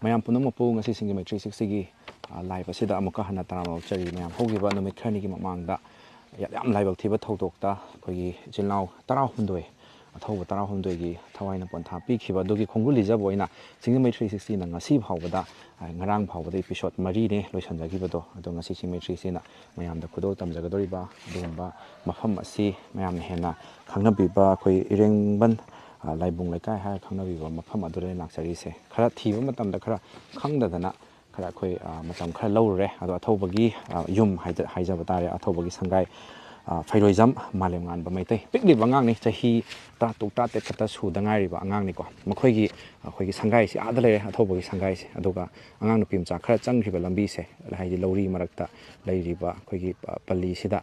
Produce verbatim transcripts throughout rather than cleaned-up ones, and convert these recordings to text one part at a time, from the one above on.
ꯃꯌꯥꯝ ꯄꯨꯝꯅꯃꯛꯄꯨ ꯉꯁꯤ ꯁꯤꯡꯖꯃꯩ ꯊ꯭ꯔꯤ ꯁꯤꯛꯁꯇꯤꯒꯤ, ꯑ, live ꯑꯁꯤꯗ ꯑꯃꯨꯛꯀ ꯍꯟꯅ ꯇꯔꯥꯝꯅ ꯑꯣꯛꯆꯔꯤ꯫ ꯃꯌꯥꯝ ꯍꯧꯈꯤꯕ ꯅꯨꯃꯤꯠ ꯈꯔꯅꯤꯒꯤ ꯃꯃꯥꯡꯗ ꯌꯥꯝ, ꯌꯥꯝ ꯂꯥꯏꯕꯛ ꯊꯤꯕ ꯊꯧꯗꯣꯛꯇ ꯑꯩꯈꯣꯏꯒꯤ ꯏꯆꯤꯜ ꯏꯅꯥꯎ ꯇꯔꯥꯍꯨꯝꯗꯣꯏ, ꯑꯊꯧꯕ ꯇꯔꯥꯍꯨꯝꯗꯣꯏꯒꯤ ꯊꯋꯥꯏꯅ ꯄꯣꯟꯊꯥ ꯄꯤꯈꯤꯕ ꯑꯗꯨꯒꯤ ꯈꯣꯡꯒꯨꯜ ꯂꯤꯖꯕ ꯑꯣꯏꯅ ꯁꯤꯡꯖꯃꯩ ꯊ꯭ꯔꯤ ꯁꯤꯛꯁꯇꯤꯅ ꯉꯁꯤ ꯐꯥꯎꯕꯗ, ꯑ, ꯉꯔꯥꯡ ꯐꯥꯎꯕꯗ episode ꯃꯔꯤꯅꯦ ꯂꯣꯏꯁꯤꯟꯖꯈꯤꯕꯗꯣ꯫ ꯑꯗꯣ ꯉꯁꯤ ꯁꯤꯡꯖꯃꯩ ꯊ꯭ꯔꯤ ꯁꯤꯛꯁꯇꯤꯅ ꯃꯌꯥꯝꯗ ꯈꯨꯗꯣꯜ ꯇꯝꯖꯒꯗꯧꯔꯤꯕ ꯑꯗꯨꯒꯨꯝꯕ ꯃꯐꯝ ꯑꯁꯤ ꯃꯌꯥꯝꯅ ꯍꯦꯟꯅ ꯈꯪꯅꯕꯤꯕ, ꯑꯩꯈꯣꯏ ꯏꯔꯦꯡꯕꯟ, ꯑ, ꯂꯥꯏꯕꯨꯡ ꯂꯩꯀꯥꯏ ꯍꯥꯏꯔ ꯈꯪꯅꯕꯤꯕ ꯃꯐꯝ ꯑꯗꯨꯗꯅꯤ ꯂꯥꯛꯆꯔꯤꯁꯦ꯫ ꯈꯔ ꯊꯤꯕ ꯃꯇꯝꯗ ꯈꯔ ꯈꯪꯗꯗꯅ ꯈꯔ ꯑꯩꯈꯣꯏ, ꯑ, ꯃꯇꯝ ꯈꯔ ꯂꯧꯔꯨꯔꯦ꯫ ꯑꯗꯣ ꯑꯊꯧꯕꯒꯤ, ꯑ, ꯌꯨꯝ ꯍꯥꯏꯖ-, ꯍꯥꯏꯖꯕ ꯇꯥꯔꯦ, ꯑꯊꯧꯕꯒꯤ ꯁꯪꯒꯥꯏ, ꯑ, ꯐꯩꯔꯣꯏꯖꯝ ꯃꯥꯂꯦꯝꯉꯥꯟꯕ ꯃꯩꯇꯩ, ꯄꯤꯛꯂꯤꯕ ꯑꯉꯥꯡꯅꯤ, ꯆꯍꯤ ꯇꯔꯥꯇꯔꯨꯛ ꯇꯔꯥꯇꯔꯦꯠ ꯈꯛꯇ ꯁꯨꯗ ꯉꯥꯏꯔꯤꯕ ꯑꯉꯥꯡꯅꯤꯀꯣ꯫ ꯃꯈꯣꯏꯒꯤ, ꯑꯩꯈꯣꯏꯒꯤ ꯁꯪꯒꯥꯏꯁꯤ ꯑꯥꯗ ꯂꯩꯔꯦ, ꯑꯊꯧꯕꯒꯤ ꯁꯪꯒꯥꯏꯁꯦ꯫ ꯑꯗꯨꯒ ꯑꯉꯥꯡ ꯅꯨꯄꯤ ꯃꯆꯥ ꯈꯔ ꯆꯪꯈ꯭ꯔꯤꯕ ꯂꯝꯕꯤꯁꯦ, ꯍꯥꯏꯗꯤ ꯂꯧꯔꯤ ꯃꯔꯛꯇ ꯂꯩꯔꯤꯕ ꯑꯩꯈꯣꯏꯒꯤ, ꯑ, ꯄꯜꯂꯤꯁꯤꯗ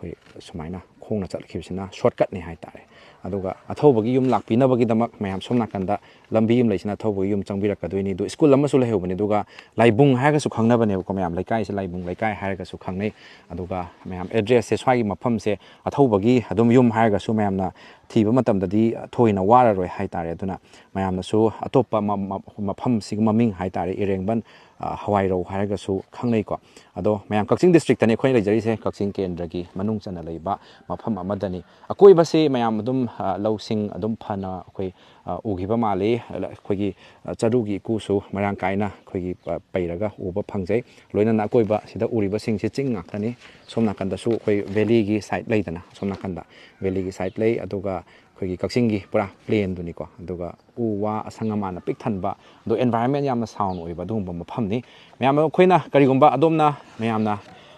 ꯑꯩꯈꯣꯏ ꯁꯨꯃꯥꯏꯅ ꯈꯣꯡꯅ ꯆꯠꯈꯤꯕꯁꯤꯅ shortcut ꯅꯤ ꯍꯥꯏꯇꯥꯔꯦ꯫ ꯑꯗꯨꯒ ꯑꯊꯧꯕꯒꯤ ꯌꯨꯝ ꯂꯥꯛꯄꯤꯅꯕꯒꯤꯗꯃꯛ ꯃꯌꯥꯝ ꯁꯣꯝ ꯅꯥꯀꯟꯗ ꯂꯝꯕꯤ ꯑꯃ ꯂꯩꯁꯤꯅ ꯑꯊꯧꯕꯒꯤ ꯌꯨꯝ ꯆꯪꯕꯤꯔꯛꯀꯗꯣꯏꯅꯤ꯫ ꯑꯗꯨ ꯁ꯭ꯀꯨꯜ ꯑꯃꯁꯨ ꯂꯩꯍꯧꯕꯅꯤ꯫ ꯑꯗꯨꯒ ꯂꯥꯏꯕꯨꯡ ꯍꯥꯏꯔꯒꯁꯨ ꯈꯪꯅꯕꯅꯦꯕꯀꯣ ꯃꯌꯥꯝ, ꯂꯩꯀꯥꯏꯁꯦ ꯂꯥꯏꯕꯨꯡ ꯂꯩꯀꯥꯏ ꯍꯥꯏꯔꯒꯁꯨ ꯈꯪꯅꯩ꯫ ꯑꯗꯨꯒ ꯃꯌꯥꯝ address ꯁꯦ ꯁ꯭ꯋꯥꯏꯒꯤ ꯃꯐꯝꯁꯦ ꯑꯊꯧꯕꯒꯤ ꯑꯗꯨꯝ ꯌꯨꯝ ꯍꯥꯏꯔꯒꯁꯨ ꯃꯌꯥꯝꯅ ꯊꯤꯕ ꯃꯇꯝꯗꯗꯤ ꯊꯣꯏꯅ ꯋꯥꯔꯔꯣꯏ ꯍꯥꯏꯇꯥꯔꯦ꯫ ꯑꯗꯨꯅ ꯃꯌꯥꯝꯅꯁꯨ ꯑꯇꯣꯞꯄ ꯃ-, ꯃ-, ꯃꯐꯝꯁꯤꯒꯤ ꯃꯃꯤꯡ ꯍꯥꯏꯇꯥꯔꯦ, ꯏꯔꯦꯡꯕꯟ, ꯑ, ꯍꯋꯥꯏꯔꯧ ꯍꯥꯏꯔꯒꯁꯨ ꯈꯪꯅꯩꯀꯣ꯫ ꯑꯗꯣ ꯃꯌꯥꯝ ꯀꯛꯆꯤꯡ district ꯇꯅꯤ ꯑꯩꯈꯣꯏꯅ ꯂꯩꯖꯔꯤꯁꯦ, ꯀꯛꯆꯤꯡ ꯀꯦꯟꯗ꯭ꯔꯒꯤ ꯃꯅꯨꯡ ꯆꯟꯅ ꯂꯩꯕ ꯃꯐꯝ ꯑꯃꯗꯅꯤ꯫ ꯑꯀꯣꯏꯕꯁꯦ ꯃꯌꯥꯝ ꯑꯗꯨꯝ, ꯑ, ꯂꯧꯁꯤꯡ ꯑꯗꯨꯝ ꯐꯅ ꯑꯩꯈꯣꯏ, ꯑ, ꯎꯈꯤꯕ ꯃꯥꯜꯂꯤ꯫ ꯑꯩꯈꯣꯏꯒꯤ, ꯑ, ꯆꯔꯨꯒꯤ ꯏꯀꯨꯁꯨ ꯃꯔꯥꯡ ꯀꯥꯏꯅ ꯑꯩꯈꯣꯏꯒꯤ, ꯑ, ꯄꯩꯔꯒ ꯎꯕ ꯐꯪꯖꯩ꯫ ꯂꯣꯏꯅꯅ ꯑꯀꯣꯏꯕ ꯁꯤꯗ ꯎꯔꯤꯕꯁꯤꯡꯁꯤ ꯆꯤꯡ ꯉꯥꯛꯇꯅꯤ꯫ ꯁꯣꯝ ꯅꯥꯀꯟꯗꯁꯨ ꯑꯩꯈꯣꯏ valley ꯒꯤ side ꯂꯩꯗꯅ, ꯁꯣꯝ ꯅꯥꯀꯟꯗ valley ꯒꯤ side ꯂꯩ꯫ ꯑꯗꯨꯒ ꯑꯩꯈꯣꯏꯒꯤ ꯀꯛꯆꯤꯡꯒꯤ ꯄꯨꯔꯥ plain ꯗꯨꯅꯤꯀꯣ꯫ ꯑꯗꯨꯒ ꯎ ꯋꯥ ꯑꯁꯪ ꯑꯃꯥꯟꯅ ꯄꯤꯛ ꯊꯟꯕ, ꯑꯗꯣ environment ꯌꯥꯝꯅ ꯁꯥꯎꯟ ꯑꯣꯏꯕ ꯑꯗꯨꯒꯨꯝꯕ ꯃꯐꯝꯅꯤ꯫ ꯃꯌꯥꯝ ꯑꯩꯈꯣꯏꯅ ꯀꯔꯤꯒꯨꯝꯕ ꯑꯗꯣꯝꯅ ꯃꯌꯥꯝꯅ,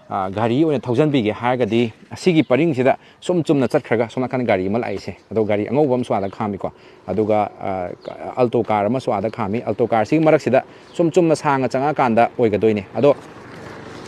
ꯑ, ꯒꯥꯔꯤ ꯑꯣꯏꯅ ꯊꯧꯖꯟꯕꯤꯒꯦ ꯍꯥꯏꯔꯒꯗꯤ ꯑꯁꯤꯒꯤ ꯄꯔꯤꯡꯁꯤꯗ ꯁꯨꯝ ꯆꯨꯝꯅ ꯆꯠꯈ꯭ꯔꯒ ꯁꯣꯝ ꯅꯥꯀꯟ ꯒꯥꯔꯤ ꯑꯃ ꯂꯥꯛꯏꯁꯦ, ꯑꯗꯣ ꯒꯥꯔꯤ ꯑꯉꯧꯕ ꯑꯃꯁꯨ ꯑꯥꯗ ꯈꯥꯝꯃꯤꯀꯣ, ꯑꯗꯨꯒ, ꯑ, Alto car ꯑꯃꯁꯨ ꯑꯥꯗ ꯈꯥꯝꯃꯤ꯫ Alto car ꯁꯤꯒꯤ ꯃꯔꯛꯁꯤꯗ ꯁꯨꯝ ꯆꯨꯝꯅ ꯁꯥꯡꯅ ꯆꯪꯉꯛꯑꯀꯥꯟꯗ ꯑꯣꯏꯒꯗꯣꯏꯅꯦ꯫ ꯑꯗꯣ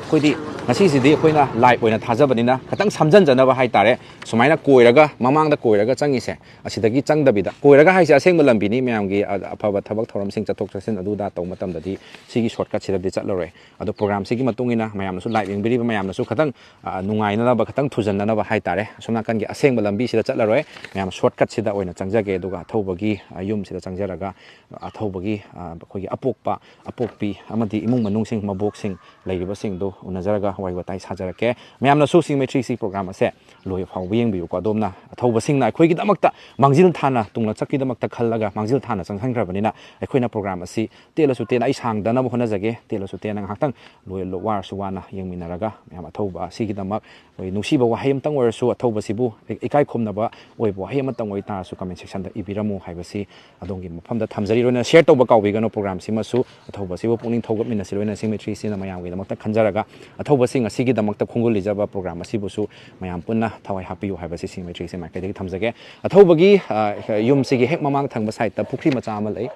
ꯑꯩꯈꯣꯏꯗꯤ ꯉꯁꯤꯁꯤꯗꯤ ꯑꯩꯈꯣꯏꯅ ꯂꯥꯏꯚ ꯑꯣꯏꯅ ꯊꯥꯖꯕꯅꯤꯅ ꯈꯤꯇꯪ ꯁꯝꯖꯟꯖꯅꯕ ꯍꯥꯏꯇꯥꯔꯦ, ꯁꯨꯃꯥꯏꯅ ꯀꯣꯏꯔꯒ ꯃꯃꯥꯡꯗ ꯀꯣꯏꯔꯒ ꯆꯪꯉꯤꯁꯦ, ꯑꯁꯤꯗꯒꯤ ꯆꯪꯗꯕꯤꯗ, ꯀꯣꯏꯔꯒ ꯍꯥꯏꯁꯦ ꯑꯁꯦꯡꯕ ꯂꯝꯕꯤꯅꯤ, ꯃꯌꯥꯝꯒꯤ ꯑ-, ꯑꯐꯕ ꯊꯕꯛ ꯊꯧꯔꯝꯁꯤꯡ ꯆꯠꯊꯣꯛ ꯆꯠꯁꯤꯟ ꯑꯗꯨꯗ ꯇꯧꯕ ꯃꯇꯝꯗꯗꯤ ꯁꯤꯒꯤ ꯁꯣꯔꯠꯀꯠꯁꯤꯗꯗꯤ ꯆꯠꯂꯔꯣꯏ꯫ ꯑꯗꯣ ꯄ꯭ꯔꯣꯒ꯭ꯔꯥꯝꯁꯤꯒꯤ ꯃꯇꯨꯡ ꯏꯟꯅ ꯃꯌꯥꯝꯅꯁꯨ, ꯂꯥꯏꯚ ꯌꯦꯡꯕꯤꯔꯤꯕ ꯃꯌꯥꯝꯅꯁꯨ ꯈꯤꯇꯪ, ꯑ, ꯅꯨꯡꯉꯥꯏꯅꯅꯕ, ꯈꯤꯇꯪ ꯊꯨꯖꯟꯅꯅꯕ ꯍꯥꯏꯇꯥꯔꯦ, ꯑꯁꯣꯝ ꯅꯥꯀꯟꯒꯤ ꯑꯁꯦꯡꯕ ꯂꯝꯕꯤꯁꯤꯗ ꯆꯠꯂꯔꯣꯏ, ꯃꯌꯥꯝ ꯁꯣꯔꯠꯀꯠꯁꯤꯗ ꯑꯣꯏꯅ ꯆꯪꯖꯒꯦ꯫ ꯑꯗꯨꯒ ꯑꯊꯧꯕꯒꯤ, ꯑ, ꯌꯨꯝꯁꯤꯗ ꯆꯪꯖꯔꯒ ꯑꯊꯧꯕꯒꯤ, ꯑ, ꯑꯩꯈꯣꯏꯒꯤ ꯑꯄꯣꯛꯄ, ꯑꯄꯣꯛꯄꯤ ꯑꯃꯗꯤ ꯏꯃꯨꯡ ꯃꯅꯨꯡꯁꯤꯡ, ꯃꯕꯣꯛꯁꯤꯡ ꯂꯩꯔꯤꯕꯁꯤꯡꯗꯨ ꯎꯅꯖꯔꯒ ꯋꯥꯔꯤ ꯋꯥꯇꯥꯏ ꯁꯥꯖꯔꯛꯀꯦ꯫ ꯃꯌꯥꯝꯅꯁꯨ ꯁꯤꯡꯃꯩ ꯊ꯭ꯔꯤ ꯁꯤ ꯄ꯭ꯔꯣꯒ꯭ꯔꯥꯝ ꯑꯁꯦ ꯂꯣꯏꯕ ꯐꯥꯎꯕ ꯌꯦꯡꯕꯤꯌꯨꯀꯣ꯫ ꯑꯗꯣꯝꯅ ꯑꯊꯧꯕꯁꯤꯡꯅ ꯑꯩꯈꯣꯏꯒꯤꯗꯃꯛꯇ ꯃꯥꯡꯖꯤꯜ ꯊꯥꯅ, ꯇꯨꯡꯂꯛꯆꯛꯀꯤꯗꯃꯛꯇ ꯈꯜꯂꯒ ꯃꯥꯡꯖꯤꯜ ꯊꯥꯅ ꯆꯪꯁꯤꯟꯈ꯭ꯔꯕꯅꯤꯅ, ꯑꯩꯈꯣꯏꯅ ꯄ꯭ꯔꯣꯒ꯭ꯔꯥꯝ ꯑꯁꯤ ꯇꯦꯜꯂꯁꯨ ꯇꯦꯟꯅ, ꯑꯩ ꯁꯥꯡꯗꯅꯕ ꯍꯣꯠꯅꯖꯒꯦ, ꯇꯦꯜꯂꯁꯨ ꯇꯦꯟꯅ ꯉꯥꯏꯍꯥꯛꯇꯪ ꯂꯣꯏ-, ꯂꯣ-, ꯋꯥꯔꯁꯨ ꯋꯥꯅ ꯌꯦꯡꯃꯤꯟꯅꯔꯒ ꯃꯌꯥꯝ ꯑꯊꯧꯕ ꯑꯁꯤꯒꯤꯗꯃꯛ ꯑꯩꯈꯣꯏ ꯅꯨꯡꯁꯤꯕ ꯋꯥꯍꯩ ꯑꯃꯇꯪ ꯑꯣꯏꯔꯁꯨ, ꯑꯊꯧꯕꯁꯤꯕꯨ ꯏ-, ꯏꯀꯥꯏ ꯈꯨꯝꯅꯕ ꯑꯣꯏꯕ ꯋꯥꯍꯩ ꯑꯃꯇꯪ ꯑꯣꯏꯇꯥꯔꯁꯨ comment section ꯗ ꯏꯕꯤꯔꯝꯃꯨ ꯍꯥꯏꯕꯁꯤ ꯑꯗꯣꯝꯒꯤ ꯃꯐꯝꯗ ꯊꯝꯖꯔꯤ꯫ ꯂꯣꯏꯅꯅ share ꯇꯧꯕ ꯀꯥꯎꯕꯤꯒꯅꯨ꯫ ꯄ꯭ꯔꯣꯒ꯭ꯔꯥꯝꯁꯤꯃꯁꯨ ꯑꯊꯧꯕꯁꯤꯕꯨ ꯄꯨꯛꯅꯤꯡ ꯊꯧꯒꯠꯃꯤꯟꯅꯁꯤ꯫ ꯂꯣꯏꯅ ꯁꯤꯡꯃꯩ ꯊ꯭ꯔꯤ ꯁꯤꯅ ꯃꯌꯥꯝꯒꯤꯗꯃꯛꯇ ꯈꯟꯖꯔꯒ ꯑꯊꯧꯕꯁꯤꯡ ꯑꯁꯤꯒꯤꯗꯃꯛꯇ ꯈꯣꯡꯒꯨꯜ ꯂꯤꯖꯕ ꯄ꯭ꯔꯣꯒ꯭ꯔꯥꯝ ꯑꯁꯤꯕꯨꯁꯨ ꯃꯌꯥꯝ ꯄꯨꯟꯅ ꯊꯋꯥꯏ ꯍꯥꯞꯄꯤꯌꯨ ꯍꯥꯏꯕꯁꯤ ꯁꯤꯡꯃꯩ ꯊ꯭ꯔꯤ ꯁꯤ ꯃꯥꯏꯀꯩꯗꯒꯤ ꯊꯝꯖꯒꯦ꯫ ꯑꯊꯧꯕꯒꯤ, ꯑ, ꯌꯨꯝꯁꯤꯒꯤ ꯍꯦꯛ ꯃꯃꯥꯡ ꯊꯪꯕ side ꯇ ꯄꯨꯈ꯭ꯔꯤ ꯃꯆꯥ ꯑꯃ ꯂꯩ꯫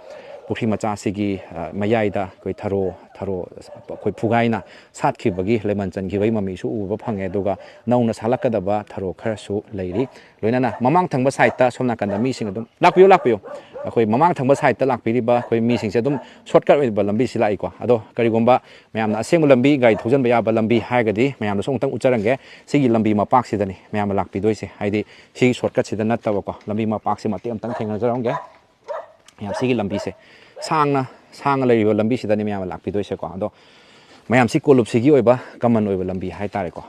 ꯄꯨꯈ꯭ꯔꯤ ꯃꯆꯥꯁꯤꯒꯤ, ꯑ, ꯃꯌꯥꯏꯗ ꯑꯩꯈꯣꯏ ꯊꯔꯣ, ꯊꯔꯣ ꯑꯩꯈꯣꯏ ꯐꯨꯒꯥꯏꯅ ꯁꯥꯠꯈꯤꯕꯒꯤ, ꯂꯩꯃꯟ ꯆꯟꯈꯤꯕꯒꯤ ꯃꯃꯤꯁꯨ ꯎꯕ ꯐꯪꯉꯦ꯫ ꯑꯗꯨꯒ ꯅꯧꯅ ꯁꯥꯠꯂꯛꯀꯗꯕ ꯊꯔꯣ ꯈꯔꯁꯨ ꯂꯩꯔꯤ꯫ ꯂꯣꯏꯅꯅ ꯃꯃꯥꯡ ꯊꯪꯕ side ꯇ ꯁꯣꯝ ꯅꯥꯀꯟꯗ ꯃꯤꯁꯤꯡ ꯑꯗꯨꯝ ꯂꯥꯛꯄꯤꯌꯨ, ꯂꯥꯛꯄꯤꯌꯨ꯫ ꯑꯩꯈꯣꯏ ꯃꯃꯥꯡ ꯊꯪꯕ side ꯇ ꯂꯥꯛꯄꯤꯔꯤꯕ ꯑꯩꯈꯣꯏ ꯃꯤꯁꯤꯡꯁꯦ ꯑꯗꯨꯝ shortcut ꯑꯣꯏꯕ ꯂꯝꯕꯤꯁꯤ ꯂꯥꯛꯏꯀꯣ꯫ ꯑꯗꯣ ꯀꯔꯤꯒꯨꯝꯕ ꯃꯌꯥꯝꯅ ꯑꯁꯦꯡꯕ ꯂꯝꯕꯤ, ꯒꯥꯔꯤ ꯊꯧꯖꯤꯟꯕ ꯌꯥꯕ ꯂꯝꯕꯤ ꯍꯥꯏꯔꯒꯗꯤ ꯃꯌꯥꯝꯗꯁꯨ ꯑꯃꯨꯛꯇꯪ ꯎꯠꯆꯔꯝꯒꯦ꯫ ꯁꯤꯒꯤ ꯂꯝꯕꯤ ꯃꯄꯥꯛꯁꯤꯗꯅꯤ ꯃꯌꯥꯝꯅ ꯂꯥꯛꯄꯤꯗꯣꯏꯁꯦ, ꯍꯥꯏꯗꯤ ꯁꯤꯒꯤ shortcut ꯁꯤꯗ ꯅꯠꯇꯕꯀꯣ꯫ ꯂꯝꯕꯤ ꯃꯄꯥꯛꯁꯦ ꯃꯇꯦꯛ ꯑꯃꯇꯪ ꯊꯦꯡꯅꯖꯔꯝꯒꯦ꯫ ꯃꯌꯥꯝ ꯁꯤꯒꯤ ꯂꯝꯕꯤꯁꯦ ꯁꯥꯡꯅ, ꯁꯥꯡꯅ ꯂꯩꯔꯤꯕ ꯂꯝꯕꯤꯁꯤꯗꯅꯤ ꯃꯌꯥꯝꯅ ꯂꯥꯛꯄꯤꯗꯣꯏꯁꯦꯀꯣ꯫ ꯑꯗꯣ ꯃꯌꯥꯝ ꯁꯤ ꯀꯣꯂꯨꯞꯁꯤꯒꯤ ꯑꯣꯏꯕ common ꯑꯣꯏꯕ ꯂꯝꯕꯤ ꯍꯥꯏꯇꯥꯔꯦꯀꯣ꯫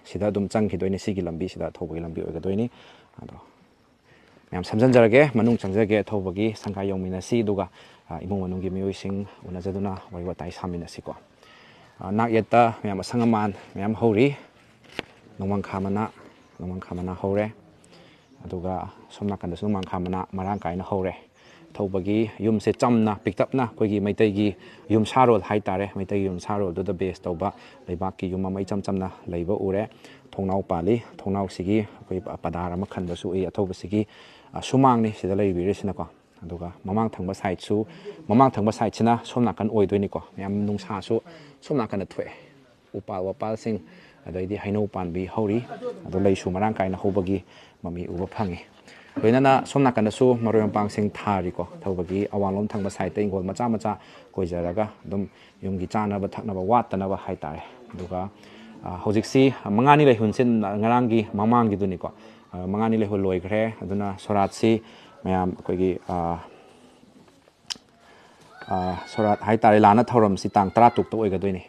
ꯁꯤꯗ ꯑꯗꯨꯝ ꯆꯪꯈꯤꯗꯣꯏꯅꯤ, ꯁꯤꯒꯤ ꯂꯝꯕꯤꯁꯤꯗ ꯊꯧꯕꯒꯤ ꯂꯝꯕꯤ ꯑꯣꯏꯒꯗꯣꯏꯅꯤ꯫ ꯑꯗꯣ ꯃꯌꯥꯝ ꯁꯝꯖꯤꯟꯖꯔꯒꯦ, ꯃꯅꯨꯡ ꯆꯪꯖꯒꯦ, ꯊꯧꯕꯒꯤ ꯁꯪꯒꯥꯏ ꯌꯧꯃꯤꯟꯅꯁꯤ, ꯑꯗꯨꯒ, ꯑ, ꯏꯃꯨꯡ ꯃꯅꯨꯡꯒꯤ ꯃꯤꯑꯣꯏꯁꯤꯡ ꯎꯅꯖꯗꯨꯅ ꯋꯥꯔꯤ ꯋꯥꯇꯥꯏ ꯁꯥꯃꯤꯟꯅꯁꯤꯀꯣ꯫ ꯑ, ꯅꯥꯛ ꯌꯦꯠꯇ ꯃꯌꯥꯝ ꯑꯁꯪ ꯑꯃꯥꯟ ꯃꯌꯥꯝ ꯍꯧꯔꯤ꯫ ꯅꯣꯡꯃꯪꯈꯥ ꯃꯅꯥ, ꯅꯣꯡꯃꯪꯈꯥ ꯃꯅꯥ ꯍꯧꯔꯦ꯫ ꯑꯗꯨꯒ ꯁꯣꯝ ꯅꯥꯀꯟꯗꯁꯨ ꯅꯣꯡꯃꯪꯈꯥ ꯃꯅꯥ ꯃꯔꯥꯡ ꯀꯥꯏꯅ ꯍꯧꯔꯦ꯫ ꯊꯧꯕꯒꯤ ꯌꯨꯝꯁꯦ ꯆꯝꯅ, ꯄꯤꯛꯇꯞꯅ ꯑꯩꯈꯣꯏꯒꯤ ꯃꯩꯇꯩꯒꯤ ꯌꯨꯝꯁꯥꯔꯣꯜ ꯍꯥꯏꯇꯥꯔꯦ, ꯃꯩꯇꯩꯒꯤ ꯌꯨꯝꯁꯥꯔꯣꯜꯗꯨꯗ base ꯇꯧꯕ ꯂꯩꯕꯥꯛꯀꯤ ꯌꯨꯝ ꯑꯃ ꯏꯆꯝ ꯆꯝꯅ ꯂꯩꯕ ꯎꯔꯦ꯫ ꯊꯣꯡꯅꯥꯎ ꯄꯥꯜꯂꯤ꯫ ꯊꯣꯡꯅꯥꯎꯁꯤꯒꯤ ꯑꯩꯈꯣꯏ ꯄ-, ꯄꯗꯥꯔ ꯑꯃ ꯈꯟꯕꯁꯨ ꯎꯏ꯫ ꯑꯊꯧꯕꯁꯤꯒꯤ, ꯑ, ꯁꯨꯃꯥꯡꯅꯤ ꯁꯤꯗ ꯂꯩꯕꯤꯔꯤꯁꯤꯅꯀꯣ꯫ ꯑꯗꯨꯒ ꯃꯃꯥꯡ ꯊꯪꯕ side ꯁꯨ, ꯃꯃꯥꯡ ꯊꯪꯕ side ꯁꯤꯅ ꯁꯣꯝ ꯅꯥꯀꯟ ꯑꯣꯏꯗꯣꯏꯅꯤꯀꯣ꯫ ꯃꯌꯥꯝ ꯅꯨꯡꯁꯥꯁꯨ ꯁꯣꯝ ꯅꯥꯀꯟꯗ ꯊꯣꯛꯑꯦ꯫ ꯎꯄꯥꯜ ꯋꯥꯄꯥꯜꯁꯤꯡ, ꯑꯗꯩꯗꯤ ꯍꯩꯅꯧ ꯄꯥꯝꯕꯤ ꯍꯧꯔꯤ꯫ ꯑꯗꯣ ꯂꯩꯁꯨ ꯃꯔꯥꯡ ꯀꯥꯏꯅ ꯍꯧꯕꯒꯤ ꯃꯃꯤ ꯎꯕ ꯐꯪꯉꯤ꯫ ꯂꯣꯏꯅꯅ ꯁꯣꯝ ꯅꯥꯀꯟꯗꯁꯨ ꯃꯔꯣꯏ ꯃꯄꯥꯡꯁꯤꯡ ꯊꯥꯔꯤꯀꯣ꯫ ꯊꯧꯕꯒꯤ ꯑꯋꯥꯡꯂꯣꯝ ꯊꯪꯕ ꯁꯥꯏꯠꯇ ꯏꯪꯈꯣꯜ ꯃꯆꯥ ꯃꯆꯥ ꯀꯣꯏꯖꯔꯒ ꯑꯗꯨꯝ ꯌꯨꯝꯒꯤ ꯆꯥꯅꯕ ꯊꯛꯅꯕ ꯋꯥꯠꯇꯅꯕ ꯍꯥꯏꯇꯥꯔꯦ꯫ ꯑꯗꯨꯒ, ꯑ, ꯍꯧꯖꯤꯛꯁꯤ ꯃꯉꯥꯅꯤ ꯂꯩꯍꯨꯟꯁꯤ ꯉꯔꯥꯡꯒꯤ ꯃꯃꯥꯡꯒꯤꯗꯨꯅꯤꯀꯣ꯫ ꯑ, ꯃꯉꯥꯅꯤ ꯂꯩꯍꯨꯟ ꯂꯣꯏꯈ꯭ꯔꯦ꯫ ꯑꯗꯨꯅ ꯁꯣꯔꯥꯠꯁꯤ ꯃꯌꯥꯝ ꯑꯩꯈꯣꯏꯒꯤ, ꯑ, ꯑ, ꯁꯣꯔꯥꯠ ꯍꯥꯏꯇꯥꯔꯦ, ꯂꯥꯟꯅ ꯊꯧꯔꯝꯁꯤ ꯇꯥꯡ ꯇꯔꯥ ꯇꯔꯨꯛꯇ ꯑꯣꯏꯒꯗꯣꯏꯅꯤ꯫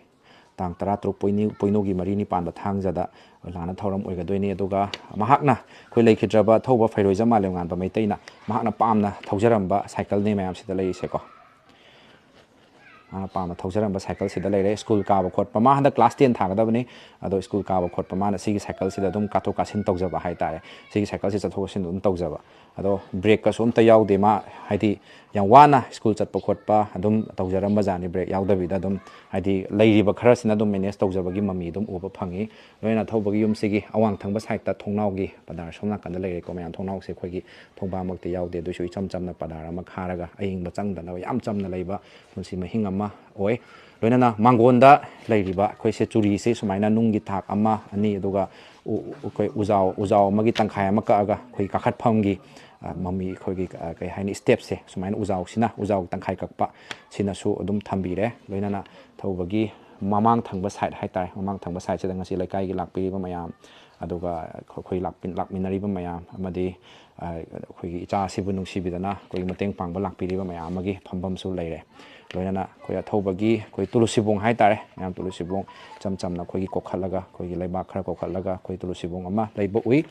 ꯇꯥꯡ ꯇꯔꯥ ꯇꯔꯨꯛ ꯄꯣꯏꯅꯨ-, ꯄꯣꯏꯅꯨꯒꯤ ꯃꯔꯤ ꯅꯤꯄꯥꯟꯗ ꯊꯥꯡꯖꯗ ꯂꯥꯟꯅ ꯊꯧꯔꯝ ꯑꯣꯏꯒꯗꯣꯏꯅꯤ꯫ ꯑꯗꯨꯒ ꯃꯍꯥꯛꯅ, ꯑꯩꯈꯣꯏ ꯂꯩꯈꯤꯗ꯭ꯔꯕ ꯊꯧꯕ ꯐꯩꯔꯣꯏꯖꯝ ꯃꯥꯂꯦꯝꯉꯥꯟꯕ ꯃꯩꯇꯩꯅ ꯃꯍꯥꯛꯅ ꯄꯥꯝꯅ ꯊꯧꯖꯔꯝꯕ ꯁꯥꯏꯀꯜꯅꯤ ꯃꯌꯥꯝꯁꯤꯗ ꯂꯩꯔꯤꯁꯦꯀꯣ꯫ ꯃꯥꯅ ꯄꯥꯝꯅ ꯊꯧꯖꯔꯝꯕ ꯁꯥꯏꯀꯜꯁꯤꯗ ꯂꯩꯔꯦ꯫ ꯁ꯭ꯀꯨꯜ ꯀꯥꯕ ꯈꯣꯠꯄ, ꯃꯥ ꯍꯟꯗꯛ ꯀ꯭ꯂꯥꯁ ꯇꯦꯟ ꯊꯥꯒꯗꯕꯅꯤ꯫ ꯑꯗꯣ ꯁ꯭ꯀꯨꯜ ꯀꯥꯕ ꯈꯣꯠꯄ ꯃꯥꯅ ꯁꯤꯒꯤ ꯁꯥꯏꯀꯜꯁꯤꯗ ꯑꯗꯨꯝ ꯀꯥꯊꯣꯛ ꯀꯥꯁꯤꯟ ꯇꯧꯖꯕ ꯍꯥꯏꯇꯥꯔꯦ꯫ ꯁꯤꯒꯤ ꯁꯥꯏꯀꯜꯁꯤ ꯆꯠꯊꯣꯛ ꯆꯠꯁꯤꯟ ꯑꯗꯨꯝ ꯇꯧꯖꯕ꯫ ꯑꯗꯣ ꯕ꯭ꯔꯦꯛꯀꯁꯨ ꯑꯝꯇ ꯌꯥꯎꯗꯦ꯫ ꯃꯥ ꯍꯥꯏꯗꯤ ꯌꯥꯝ ꯋꯥꯅ ꯁ꯭ꯀꯨꯜ ꯆꯠꯄ ꯈꯣꯠꯄ ꯑꯗꯨꯝ ꯇꯧꯖꯔꯝꯕ ꯖꯥꯠꯅꯤ, ꯕ꯭ꯔꯦꯛ ꯌꯥꯎꯗꯕꯤꯗ ꯑꯗꯨꯝ, ꯍꯥꯏꯗꯤ ꯂꯩꯔꯤꯕ ꯈꯔꯁꯤꯅ ꯑꯗꯨꯝ ꯃꯦꯅꯦꯖ ꯇꯧꯖꯕꯒꯤ ꯃꯃꯤ ꯑꯗꯨꯝ ꯎꯕ ꯐꯪꯉꯤ꯫ ꯂꯣꯏꯅꯅ ꯊꯧꯕꯒꯤ ꯌꯨꯝꯁꯤꯒꯤ ꯑꯋꯥꯡ ꯊꯪꯕ ꯁꯥꯏꯠꯇ ꯊꯣꯡꯅꯥꯎꯒꯤ ꯄꯗꯥꯔ ꯁꯣꯝ ꯅꯥꯀꯟꯗ ꯂꯩꯔꯦꯀꯣ ꯃꯌꯥꯝ꯫ ꯊꯣꯡꯅꯥꯎꯁꯦ ꯑꯩꯈꯣꯏꯒꯤ ꯊꯣꯡꯕꯥꯃꯛꯇꯤ ꯌꯥꯎꯗꯦ, ꯑꯗꯨꯁꯨ ꯏꯆꯝ ꯆꯝꯅ ꯄꯗꯥꯔ ꯑꯃ ꯈꯥꯔꯒ ꯑꯏꯪꯕ ꯆꯪꯗꯅꯕ ꯌꯥꯝ ꯆꯝꯅ ꯂꯩꯕ ꯄꯨꯟꯁꯤ ꯃꯍꯤꯡ ꯑꯃ ꯑꯣꯏ꯫ ꯂꯣꯏꯅꯅ ꯃꯥꯡꯒꯣꯟꯗ ꯂꯩꯔꯤꯕ ꯑꯩꯈꯣꯏꯁꯦ ꯆꯨꯔꯤꯁꯦ ꯁꯨꯃꯥꯏꯅ ꯅꯨꯡꯒꯤ ꯊꯥꯛ ꯑꯃ, ꯑꯅꯤ, ꯑꯗꯨꯒ ꯎ-, ꯑꯩꯈꯣꯏ ꯎꯖꯥꯎ, ꯎꯖꯥꯎ ꯑꯃꯒꯤ ꯇꯪꯈꯥꯏ ꯑꯃ ꯀꯛꯑꯒ ꯑꯩꯈꯣꯏ ꯀꯥꯈꯠꯐꯝꯒꯤ, ꯑ, ꯃꯃꯤ ꯑꯩꯈꯣꯏꯒꯤ, ꯑ, ꯀꯩ ꯍꯥꯏꯅꯤ, ꯁ꯭ꯇꯦꯞꯁꯦ ꯁꯨꯃꯥꯏꯅ ꯎꯖꯥꯎꯁꯤꯅ, ꯎꯖꯥꯎ ꯇꯪꯈꯥꯏ ꯀꯛꯄ ꯁꯤꯅꯁꯨ ꯑꯗꯨꯝ ꯊꯝꯕꯤꯔꯦ꯫ ꯂꯣꯏꯅꯅ ꯊꯧꯕꯒꯤ ꯃꯃꯥꯡ ꯊꯪꯕ ꯁꯥꯏꯠ ꯍꯥꯏꯇꯥꯔꯦ, ꯃꯃꯥꯡ ꯊꯪꯕ ꯁꯥꯏꯠꯁꯤꯗ ꯉꯁꯤ ꯂꯩꯀꯥꯏꯒꯤ ꯂꯥꯛꯄꯤꯔꯤꯕ ꯃꯌꯥꯝ, ꯑꯗꯨꯒ ꯑꯩꯈꯣꯏ ꯂꯥꯛꯄꯤ-, ꯂꯥꯛꯃꯤꯟꯅꯔꯤꯕ ꯃꯌꯥꯝ ꯑꯃꯗꯤ ꯑ, ꯑꯩꯈꯣꯏꯒꯤ ꯏꯆꯥ ꯑꯁꯤꯕꯨ ꯅꯨꯡꯁꯤꯕꯤꯗꯅ ꯑꯩꯈꯣꯏꯒꯤ ꯃꯇꯦꯡ ꯄꯥꯡꯕ ꯂꯥꯛꯄꯤꯔꯤꯕ ꯃꯌꯥꯝ ꯑꯃꯒꯤ ꯐꯝꯐꯝꯁꯨ ꯂꯩꯔꯦ꯫ ꯂꯣꯏꯅꯅ ꯑꯩꯈꯣꯏ ꯑꯊꯧꯕꯒꯤ ꯑꯩꯈꯣꯏ ꯇꯨꯂꯨ ꯁꯤꯕꯣꯡ ꯍꯥꯏꯇꯥꯔꯦ, ꯃꯌꯥꯝ ꯇꯨꯂꯨ ꯁꯤꯕꯣꯡ ꯏꯆꯝ ꯆꯝꯅ ꯑꯩꯈꯣꯏꯒꯤ ꯀꯣꯛꯈꯠꯂꯒ, ꯑꯩꯈꯣꯏꯒꯤ ꯂꯩꯕꯥꯛ ꯈꯔ ꯀꯣꯛꯈꯠꯂꯒ ꯑꯩꯈꯣꯏ ꯇꯨꯂꯨ ꯁꯤꯕꯣꯡ ꯑꯃ ꯂꯩꯕ ꯎꯏ꯫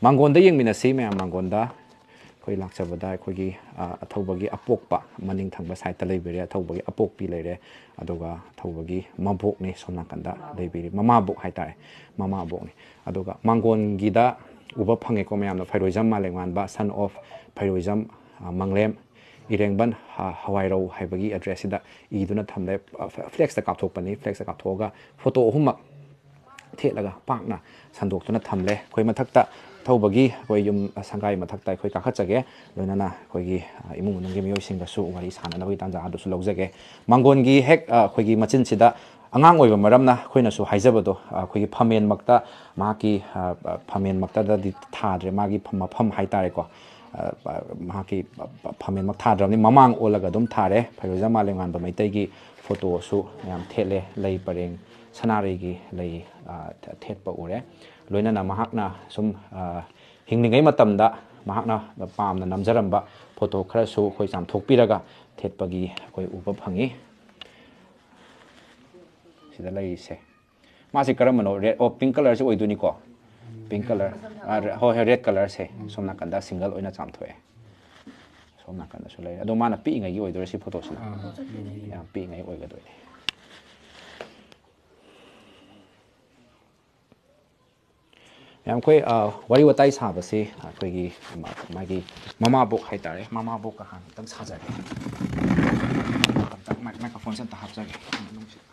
ꯃꯥꯡꯒꯣꯟꯗ ꯌꯦꯡꯃꯤꯟꯅꯁꯤ ꯃꯌꯥꯝ꯫ ꯃꯥꯡꯒꯣꯟꯗ ꯑꯩꯈꯣꯏ ꯂꯥꯛꯆꯕꯗ ꯑꯩꯈꯣꯏꯒꯤ, ꯑ, ꯑꯊꯧꯕꯒꯤ ꯑꯄꯣꯛꯄ ꯃꯅꯤꯡ ꯊꯪꯕ ꯁꯥꯏꯠꯇ ꯂꯩꯕꯤꯔꯦ, ꯑꯊꯧꯕꯒꯤ ꯑꯄꯣꯛꯄꯤ ꯂꯩꯔꯦ, ꯑꯗꯨꯒ ꯑꯊꯧꯕꯒꯤ ꯃꯕꯣꯛꯅꯤ ꯁꯣꯝ ꯅꯥꯀꯟꯗ ꯂꯩꯕꯤꯔꯤ, ꯃꯃꯥꯕꯣꯛ ꯍꯥꯏꯇꯥꯔꯦ, ꯃꯃꯥꯕꯣꯛꯅꯤ꯫ ꯑꯗꯨꯒ ꯃꯥꯡꯒꯣꯟꯒꯤꯗ ꯎꯕ ꯐꯪꯉꯦꯀꯣ ꯃꯌꯥꯝꯅ, ꯐꯩꯔꯣꯏꯖꯝ ꯃꯥꯂꯦꯝꯉꯥꯟꯕ, son of ꯐꯩꯔꯣꯏꯖꯝ, ꯑ, ꯃꯪꯂꯦꯝ ꯏꯔꯦꯡꯕꯟ, ꯑ, ꯍꯋꯥꯏꯔꯧ ꯍꯥꯏꯕꯒꯤ ꯑꯦꯗ꯭ꯔꯦꯁꯁꯤꯗ ꯏꯗꯨꯅ ꯊꯝꯂꯦ꯫ ꯑ, ꯐ꯭ꯂꯦ-, ꯐ꯭ꯂꯦꯛꯁꯇ ꯀꯥꯞꯊꯣꯛꯄꯅꯤ꯫ ꯐ꯭ꯂꯦꯛꯁꯇ ꯀꯥꯞꯊꯣꯛꯑꯒ ꯐꯣꯇꯣ ꯑꯍꯨꯝꯃꯛ ꯊꯦꯠꯂꯒ ꯄꯥꯛꯅ ꯁꯟꯗꯣꯛꯇꯨꯅ ꯊꯝꯂꯦ꯫ ꯑꯩꯈꯣꯏ ꯃꯊꯛꯇ ꯊꯧꯕꯒꯤ ꯑꯩꯈꯣꯏ ꯌꯨꯝ, ꯑ, ꯁꯪꯒꯥꯏ ꯃꯊꯛꯇ ꯑꯩꯈꯣꯏ ꯀꯥꯈꯠꯆꯒꯦ꯫ ꯂꯣꯏꯅꯅ ꯑꯩꯈꯣꯏꯒꯤ, ꯑ, ꯏꯃꯨꯡ ꯃꯅꯨꯡꯒꯤ ꯃꯤꯑꯣꯏꯁꯤꯡꯒꯁꯨ ꯋꯥꯔꯤ ꯁꯥꯟꯅꯅꯕꯒꯤ ꯇꯥꯟꯖꯥ ꯑꯗꯨꯁꯨ ꯂꯧꯖꯒꯦ꯫ ꯃꯥꯡꯒꯣꯟꯒꯤ ꯍꯦꯛ, ꯑ, ꯑꯩꯈꯣꯏꯒꯤ ꯃꯆꯤꯟꯁꯤꯗ ꯑꯉꯥꯡ ꯑꯣꯏꯕ ꯃꯔꯝꯅ ꯑꯩꯈꯣꯏꯅꯁꯨ ꯍꯥꯏꯖꯕꯗꯣ, ꯑ, ꯑꯩꯈꯣꯏꯒꯤ ꯐꯝꯃꯦꯟꯃꯛꯇ, ꯃꯍꯥꯛꯀꯤ, ꯑ, ꯑ, ꯐꯝꯃꯦꯟꯃꯛꯇꯗꯗꯤ ꯊꯥꯗ꯭ꯔꯦ, ꯃꯥꯒꯤ ꯐꯝ-, ꯃꯐꯝ ꯍꯥꯏꯇꯥꯔꯦꯀꯣ꯫ ꯑ, ꯑ, ꯃꯍꯥꯛꯀꯤ ꯐ-, ꯐ-, ꯐꯝꯃꯦꯟꯃꯛ ꯊꯥꯗ꯭ꯔꯕꯅꯤ, ꯃꯃꯥꯡ ꯑꯣꯜꯂꯒ ꯑꯗꯨꯝ ꯊꯥꯔꯦ꯫ ꯐꯩꯔꯣꯖꯥ ꯃꯥꯂꯦꯝꯉꯥꯟꯕ ꯃꯩꯇꯩꯒꯤ ꯐꯣꯇꯣꯁꯨ ꯃꯌꯥꯝ ꯊꯦꯠꯂꯦ, ꯂꯩ ꯄꯔꯦꯡ, ꯁꯅꯥꯔꯩꯒꯤ ꯂꯩ, ꯑ, ꯊ-, ꯊꯦꯠꯄ ꯎꯔꯦ꯫ ꯂꯣꯏꯅꯅ ꯃꯍꯥꯛꯅ ꯁꯨꯝ, ꯑ, ꯍꯤꯡꯂꯤꯉꯩ ꯃꯇꯝꯗ ꯃꯍꯥꯛꯅ ꯄꯥꯝꯅ ꯅꯝꯖꯔꯝꯕ ꯐꯣꯇꯣ ꯈꯔꯁꯨ ꯑꯩꯈꯣꯏ ꯆꯥꯝꯊꯣꯛꯄꯤꯔꯒ ꯊꯦꯠꯄꯒꯤ ꯑꯩꯈꯣꯏ ꯎꯕ ꯐꯪꯉꯤ꯫ ꯁꯤꯗ ꯂꯩꯔꯤꯁꯦ꯫ ꯃꯥꯁꯦ ꯀꯔꯝꯕꯅꯣ? ꯔꯦꯗ, ꯑꯣ, ꯄꯤꯡ ꯀꯂꯔꯁꯦ ꯑꯣꯏꯗꯣꯏꯅꯤꯀꯣ꯫ ꯄꯤꯡ ꯀꯂꯔ꯫ ꯑꯥ, ꯔꯦ-, ꯍꯣꯏ, ꯍꯣꯏ, ꯔꯦꯗ ꯀꯂꯔꯁꯦ꯫ ꯁꯣꯝ ꯅꯥꯀꯟꯗ ꯁꯤꯡꯒꯜ ꯑꯣꯏꯅ ꯆꯥꯝꯊꯣꯛꯑꯦ꯫ ꯁꯣꯝ ꯅꯥꯀꯟꯗꯁꯨ ꯂꯩꯔꯦ꯫ ꯑꯗꯣ ꯃꯥꯅ ꯄꯤꯛꯏꯉꯩꯒꯤ ꯑꯣꯏꯗꯣꯏꯔꯥ ꯁꯤ ꯐꯣꯇꯣꯁꯤꯅ? ꯑꯥ, ꯄꯤꯛꯏꯉꯩ꯫ ꯌꯥꯝ ꯄꯤꯛꯏꯉꯩ ꯑꯣꯏꯒꯗꯣꯏꯅꯤ꯫ ꯃꯌꯥꯝ ꯑꯩꯈꯣꯏ, ꯑ, ꯋꯥꯔꯤ ꯋꯥꯇꯥꯏ ꯁꯥꯕꯁꯤ ꯑꯩꯈꯣꯏꯒꯤ ꯃꯥ-, ꯃꯥꯒꯤ ꯃꯃꯥꯕꯣꯛ ꯍꯥꯏꯇꯥꯔꯦ, ꯃꯃꯥꯕꯣꯛꯀ ꯍꯥꯟꯅ ꯑꯝꯇꯪ ꯁꯥꯖꯒꯦ꯫ ꯑꯝꯇꯪ ꯃꯥꯏ-, ꯃꯥꯏꯀ꯭ꯔꯣꯐꯣꯟꯁꯦ ꯑꯝꯇ ꯍꯥꯞꯆꯒꯦ ꯃꯅꯨꯡꯁꯤꯗ꯫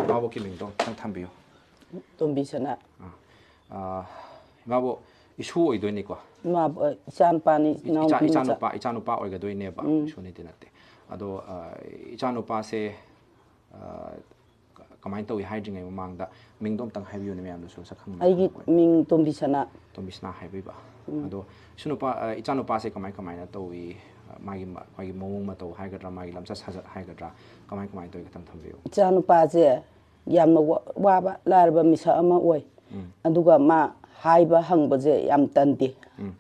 ꯏꯃꯥꯕꯣꯛꯀꯤ ꯃꯤꯡꯗꯣ ꯑꯝꯇꯪ ꯊꯝꯕꯤꯌꯨ꯫ ꯇꯣꯝꯕꯤꯁꯅꯥ꯫ ꯑꯥ, ꯏꯃꯥꯕꯣꯛ, ꯏꯁꯨ ꯑꯣꯏꯗꯣꯏꯅꯤꯀꯣ? ꯏꯃꯥꯕꯣꯛ, ꯏꯆꯥꯅꯨꯄꯥꯅꯤ, ꯏ-, ꯏꯅꯥꯎꯅꯨꯄꯤ ꯏꯆꯥ-, ꯃꯆꯥ꯫ ꯏꯆꯥꯅꯨꯄꯥ, ꯏꯆꯥꯅꯨꯄꯥ ꯑꯣꯏꯒꯗꯣꯏꯅꯦꯕ, ꯎꯝ꯫ ꯏꯁꯨꯅꯤꯗꯤ ꯅꯠꯇꯦ꯫ ꯑꯗꯣ, ꯑꯥ, ꯏꯆꯥꯅꯨꯄꯥꯁꯦ, ꯑꯥ, ꯀ-, ꯀꯃꯥꯏꯅ ꯇꯧꯏ ꯍꯥꯏꯗ꯭ꯔꯤꯉꯩ ꯃꯃꯥꯡꯗ ꯃꯤꯡꯗꯣ ꯑꯝꯇꯪ ꯍꯥꯏꯕꯤꯌꯨꯅꯦ, ꯃꯌꯥꯝꯗꯁꯨ ꯁꯛꯈꯪ ꯑꯩꯒꯤ ꯃꯥꯏꯈꯪ ꯑꯣꯏ꯫ ꯃꯤꯡ ꯇꯣꯝꯕꯤꯁꯅꯥ꯫ ꯇꯣꯝꯕꯤꯁꯅꯥ ꯍꯥꯏꯕꯤꯕ꯫ ꯎꯝ꯫ ꯑꯗꯣ ꯏꯁꯨ ꯅꯨꯄꯥ, ꯑ, ꯏꯆꯥꯅꯨꯄꯥꯁꯦ ꯀꯃꯥꯏ ꯀꯃꯥꯏꯅ ꯇꯧꯏ? ꯑ, ꯃꯥꯒꯤ ꯃ-, ꯃꯥꯒꯤ ꯃꯑꯣꯡ ꯃꯇꯧ ꯍꯥꯏꯒꯗ꯭ꯔꯥ, ꯃꯥꯒꯤ ꯂꯝꯆꯠ ꯁꯥꯖꯠ ꯍꯥꯏꯒꯗ꯭ꯔꯥ, ꯀꯃꯥꯏ ꯀꯃꯥꯏꯅ ꯇꯧꯏ ꯈꯤꯇꯪ ꯊꯝꯕꯤꯌꯨ꯫ ꯏꯆꯥꯅꯨꯄꯥꯁꯦ ꯌꯥꯝꯅ ꯋꯥ-, ꯋꯥꯕ ꯂꯥꯏꯔꯕ ꯃꯤꯁꯛ ꯑꯃ ꯑꯣꯏ꯫ ꯎꯝ꯫ ꯑꯗꯨꯒ ꯃꯥ ꯍꯥꯏꯕ ꯍꯪꯕꯁꯦ ꯌꯥꯝ ꯇꯟꯗꯦ꯫ ꯎꯝ꯫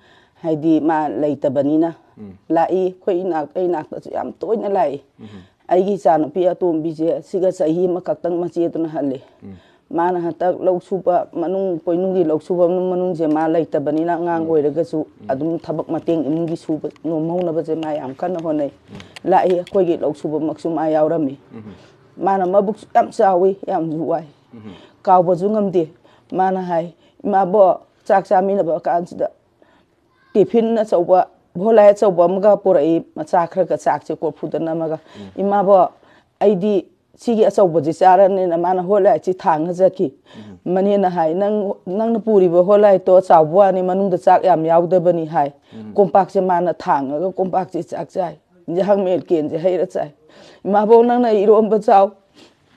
ꯍꯥꯏꯗꯤ ꯃꯥ ꯂꯩꯇꯕꯅꯤꯅ ꯎꯝ꯫ ꯂꯥꯛꯏ, ꯑꯩꯈꯣꯏ ꯏꯅꯥꯛ-, ꯑꯩ ꯏꯅꯥꯛꯇꯁꯨ ꯌꯥꯝ ꯇꯣꯏꯅ ꯂꯥꯛꯏ꯫ ꯎꯝ꯫ ꯑꯩꯒꯤ ꯏꯆꯥꯅꯨꯄꯤ ꯑꯇꯣꯝꯕꯤꯁꯦ ꯁꯤꯒ ꯆꯍꯤ ꯑꯃꯈꯛꯇꯪ ꯃꯆꯦꯗꯨꯅ ꯍꯜꯂꯤ꯫ ꯎꯝ꯫ ꯃꯥꯅ ꯍꯟꯇꯛ ꯂꯧ ꯁꯨꯕ ꯃꯅꯨꯡ ꯀꯣꯏꯅꯨꯡꯒꯤ ꯂꯧ ꯁꯨꯕ ꯃꯅꯨꯡꯁꯦ ꯃꯥ ꯂꯩꯇꯕꯅꯤꯅ ꯑꯉꯥꯡ ꯎꯝ꯫ ꯑꯣꯏꯔꯒꯁꯨ ꯎꯝ꯫ ꯑꯗꯨꯝ ꯊꯕꯛ ꯃꯇꯦꯡ ꯏꯃꯨꯡꯒꯤ ꯁꯨꯕ ꯅꯣꯝꯍꯧꯅꯕꯁꯦ ꯃꯥ ꯌꯥꯝ ꯀꯟꯅ ꯍꯣꯠꯅꯩ꯫ ꯎꯝ꯫ ꯂꯥꯛꯏ, ꯑꯩꯈꯣꯏꯒꯤ ꯂꯧ ꯁꯨꯕꯃꯛꯁꯨ ꯃꯥ ꯌꯥꯎꯔꯝꯃꯤ꯫ ꯎꯝ꯫ ꯃꯥꯅ ꯃꯕꯨꯛꯁꯨ ꯌꯥꯝ ꯆꯥꯎꯏ, ꯌꯥꯝꯁꯨ ꯋꯥꯏ꯫ ꯎꯝ꯫ ꯀꯥꯎꯕꯁꯨ ꯉꯝꯗꯦ꯫ ꯃꯥꯅ ꯍꯥꯏ, "ꯏꯃꯥꯕꯣ, ꯆꯥꯛ ꯆꯥꯃꯤꯟꯅꯕ ꯀꯥꯟꯁꯤꯗ ꯇꯤꯐꯤꯟ ꯑꯆꯧꯕ, ꯚꯣꯂꯥꯏ ꯑꯆꯧꯕ ꯑꯃꯒ ꯄꯨꯔꯛꯏ, ꯃꯆꯥ ꯈꯔꯒ ꯆꯥꯛꯁꯦ ꯀꯣꯔꯐꯨꯗ ꯅꯝꯃꯒ꯫ ꯎꯝ꯫ ꯏꯃꯥꯕꯣ, ꯑꯩꯗꯤ ꯁꯤꯒꯤ ꯑꯆꯧꯕꯁꯤ ꯆꯥꯔꯅꯤꯅ ꯃꯥꯅ ꯍꯣꯠ ꯂꯥꯏꯠꯁꯤ ꯊꯥꯡꯉ ꯆꯠꯈꯤ꯫ ꯃꯅꯦꯅ ꯍꯥꯏ, "ꯅꯪ, ꯅꯪꯅ ꯄꯨꯔꯤꯕ ꯍꯣꯠ ꯂꯥꯏꯠꯇꯣ ꯆꯥꯎꯕ ꯋꯥꯅꯤ, ꯃꯅꯨꯡꯗ ꯆꯥꯛ ꯌꯥꯝ ꯌꯥꯎꯗꯕꯅꯤ" ꯍꯥꯏ꯫ ꯀꯣꯝꯄꯥꯛꯁꯦ ꯃꯥꯅ ꯊꯥꯡꯉꯒ ꯀꯣꯝꯄꯥꯛꯁꯦ ꯆꯥꯛ ꯆꯥꯏ꯫ ꯏꯟꯖꯥꯡ ꯃꯦꯠꯀꯦꯟꯁꯦ ꯍꯩꯔ ꯆꯥꯏ꯫ "ꯏꯃꯥꯕꯣꯛ, ꯅꯪꯅ ꯏꯔꯣꯝꯕ ꯆꯥꯎ"꯫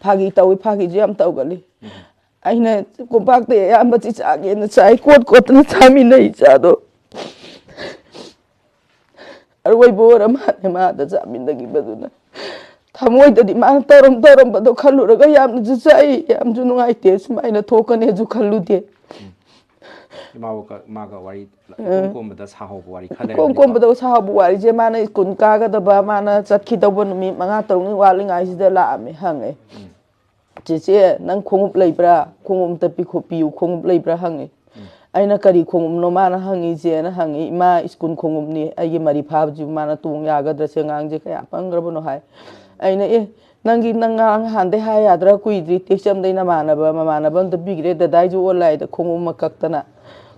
ꯐꯥꯒꯤ ꯇꯧꯏ, ꯐꯥꯒꯤꯁꯨ ꯌꯥꯝ ꯇꯧꯒꯜꯂꯤ꯫ "ꯑꯩꯅ ꯀꯣꯝꯄꯥꯛꯇ ꯑꯌꯥꯝꯕꯁꯤ ꯆꯥꯒꯦꯅ ꯆꯥꯏ, ꯀꯣꯠ ꯀꯣꯠꯇꯅ ꯆꯥꯃꯤꯟꯅꯩ ꯏꯆꯥꯗꯣ꯫ ꯑꯔꯣꯏꯕ ꯑꯣꯏꯔ ꯃꯥꯜꯂꯦ ꯃꯥꯗ ꯆꯥꯃꯤꯟꯅꯈꯤꯕꯗꯨꯅ꯫ ꯊꯃꯣꯏꯗꯗꯤ ꯃꯥꯅ ꯇꯧꯔꯝ ꯇꯧꯔꯝꯕꯗꯣ ꯈꯜꯂꯨꯔꯒ ꯌꯥꯝꯅꯁꯨ ꯆꯥꯛꯏ, ꯌꯥꯝꯁꯨ ꯅꯨꯡꯉꯥꯏꯇꯦ, ꯁꯨꯃꯥꯏꯅ ꯊꯣꯛꯀꯅꯦꯁꯨ ꯈꯜꯂꯨꯗꯦ꯫ ꯏꯃꯥꯕꯣꯛꯀ ꯃꯥꯒ ꯋꯥꯔꯤ ꯏꯀꯣꯝ ꯀꯣꯝꯕꯗ ꯁꯥꯍꯧꯕ ꯋꯥꯔꯤ ꯈꯔ ꯏꯀꯣꯝ ꯂꯩꯔꯝꯒꯅꯤꯀꯣ꯫ ꯀꯣꯝꯕꯗ ꯁꯥꯍꯧꯕ ꯋꯥꯔꯤꯁꯦ ꯃꯥꯅ ꯁ꯭ꯀꯨꯜ ꯀꯥꯒꯗꯕ, ꯃꯥꯅ ꯆꯠꯈꯤꯗꯧꯕ ꯅꯨꯃꯤꯠ ꯃꯉꯥ ꯇꯔꯨꯛꯅꯤ ꯋꯥꯠꯂꯤꯉꯥꯏꯁꯤꯗ ꯂꯥꯛꯑꯝꯃꯦ, ꯍꯪꯉꯦ꯫ "ꯆꯦꯆꯦ, ꯅꯪ ꯈꯣꯡꯎꯞ ꯂꯩꯕ꯭ꯔꯥ? ꯈꯣꯡꯎꯞ ꯑꯝꯇ ꯄꯤꯈꯣ-, ꯄꯤꯌꯨ, ꯈꯣꯡꯎꯞ ꯂꯩꯕ꯭ꯔꯥ?" ꯍꯪꯉꯤ꯫ ꯑꯩꯅ, "ꯀꯔꯤ ꯈꯣꯡꯎꯞꯅꯣ ꯃꯥꯅ ꯍꯪꯉꯤꯁꯦꯅ?" ꯍꯪꯉꯤ꯫ "ꯏꯃꯥ, ꯁ꯭ꯀꯨꯜ ꯈꯣꯡꯎꯞꯅꯤ, ꯑꯩꯒꯤ ꯃꯔꯤ ꯐꯥꯕꯁꯤꯕꯨ ꯃꯥꯅ ꯇꯣꯡ ꯌꯥꯒꯗ꯭ꯔꯥ? ꯁꯤ ꯑꯉꯥꯡꯁꯦ ꯀꯌꯥ ꯄꯪꯈ꯭ꯔꯕꯅꯣ?" ꯍꯥꯏ꯫ ꯑꯩꯅ, "ꯑꯦ, ꯅꯪꯒꯤ, ꯅꯪ ꯉꯔꯥꯡ ꯅꯍꯥꯟꯗꯩ ꯍꯥꯏ ꯌꯥꯗ꯭ꯔꯥ? ꯀꯨꯏꯗ꯭ꯔꯤ, ꯇꯦꯛꯁ ꯑꯃꯗꯩ ꯅꯃꯥꯟꯅꯕ, ꯃꯃꯥꯟꯅꯕ ꯑꯝꯗ ꯄꯤꯈ꯭ꯔꯦ, ꯗꯗꯥꯏꯁꯨ ꯑꯣꯟꯂꯥꯏꯟꯗ ꯈꯣꯡꯎꯞ ꯑꯃ ꯀꯛꯇꯅ